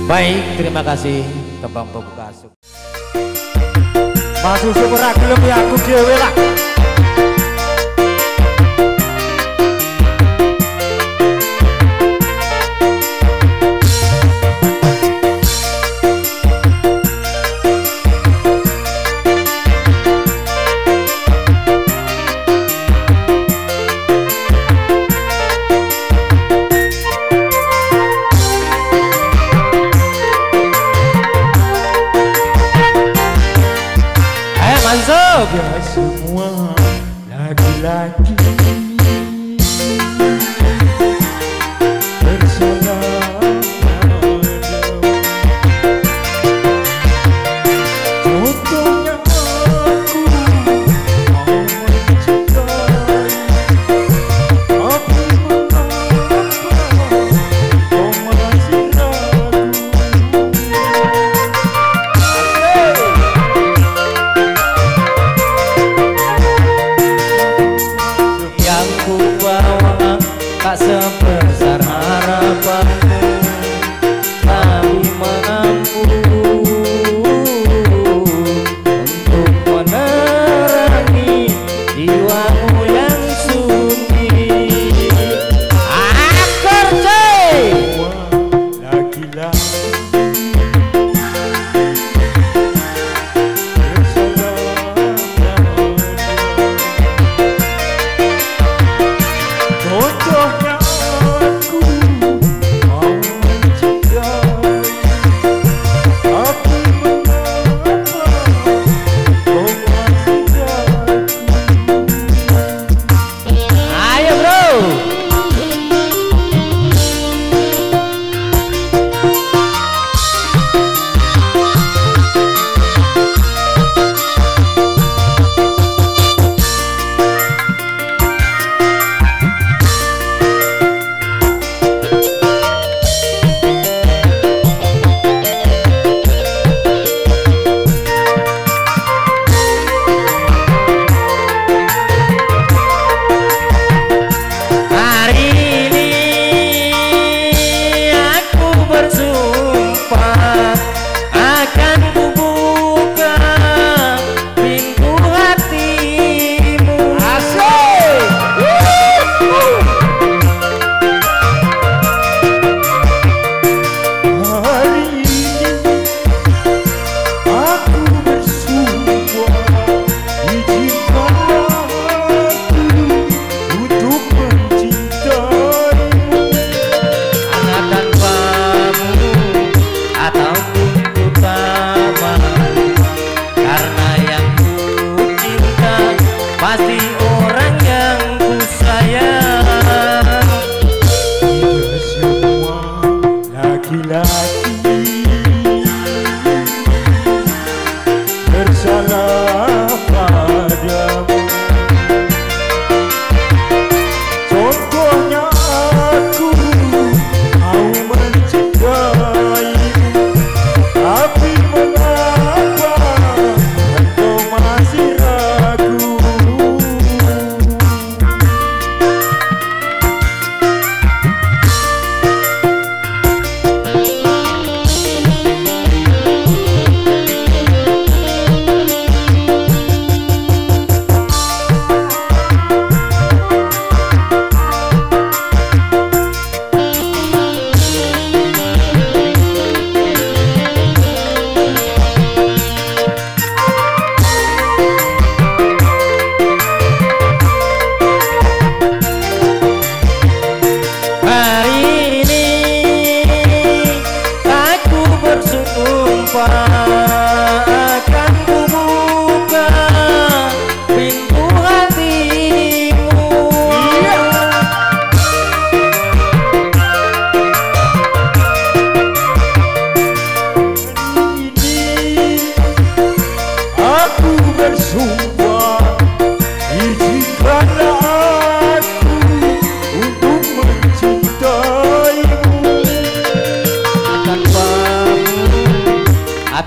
Baik, terima kasih tembang pembuka. Mas Yusuf ora gelem ya aku dhewe lah. Ayo masuk. Ya semua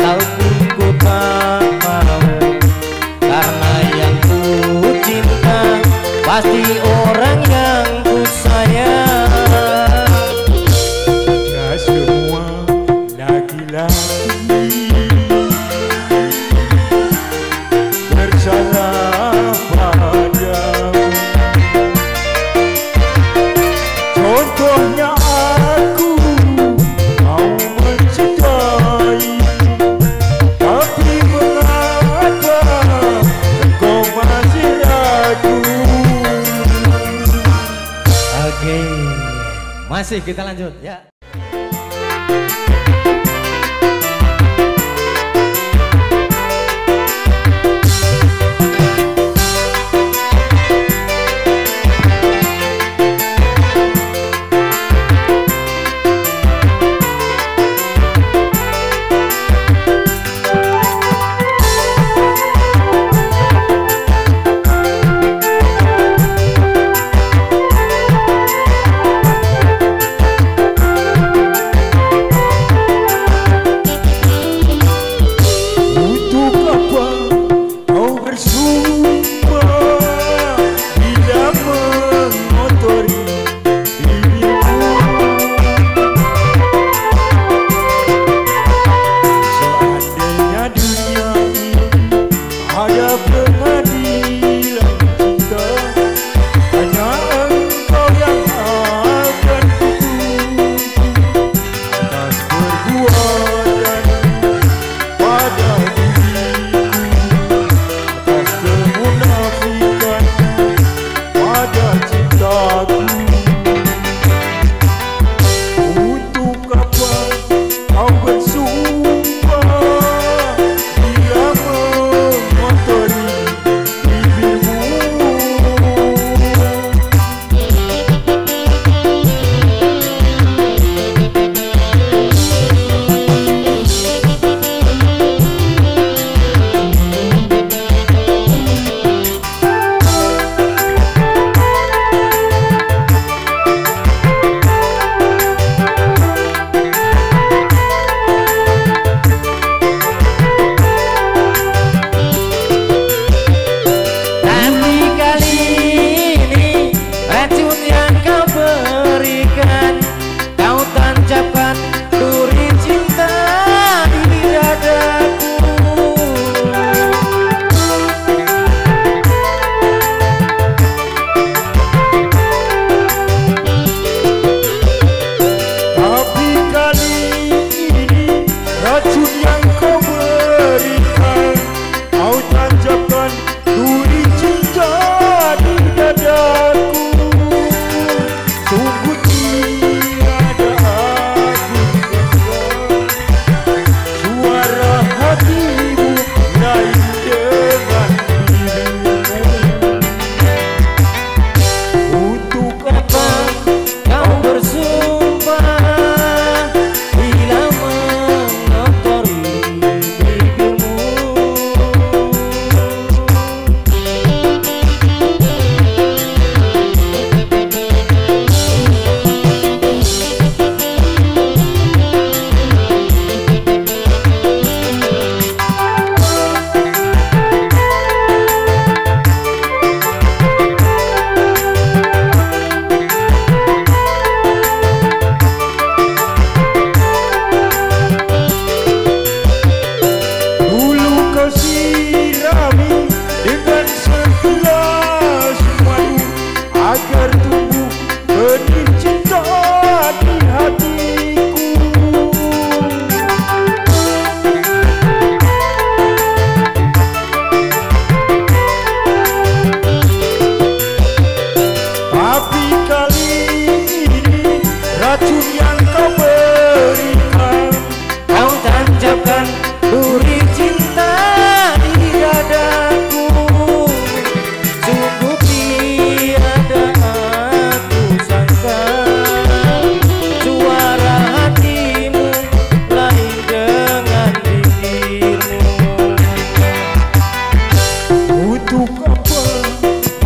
ataupun ku tak mau, karena yang ku cinta pasti orang yang ku sayang. Ya semua laki-laki bersalah padamu. Contohnya aku mau mencintai, tapi mengapa engkau masih ragu? Oke, masih kita lanjut ya.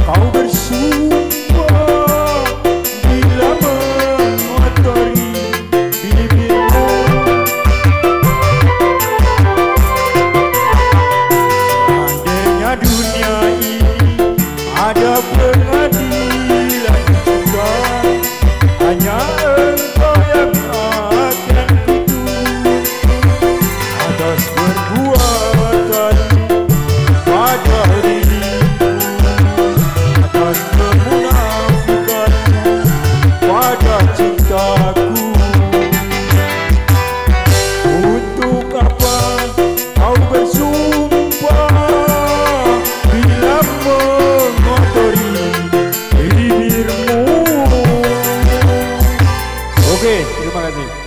Kau bersumpah bila mengotori Terima kasih.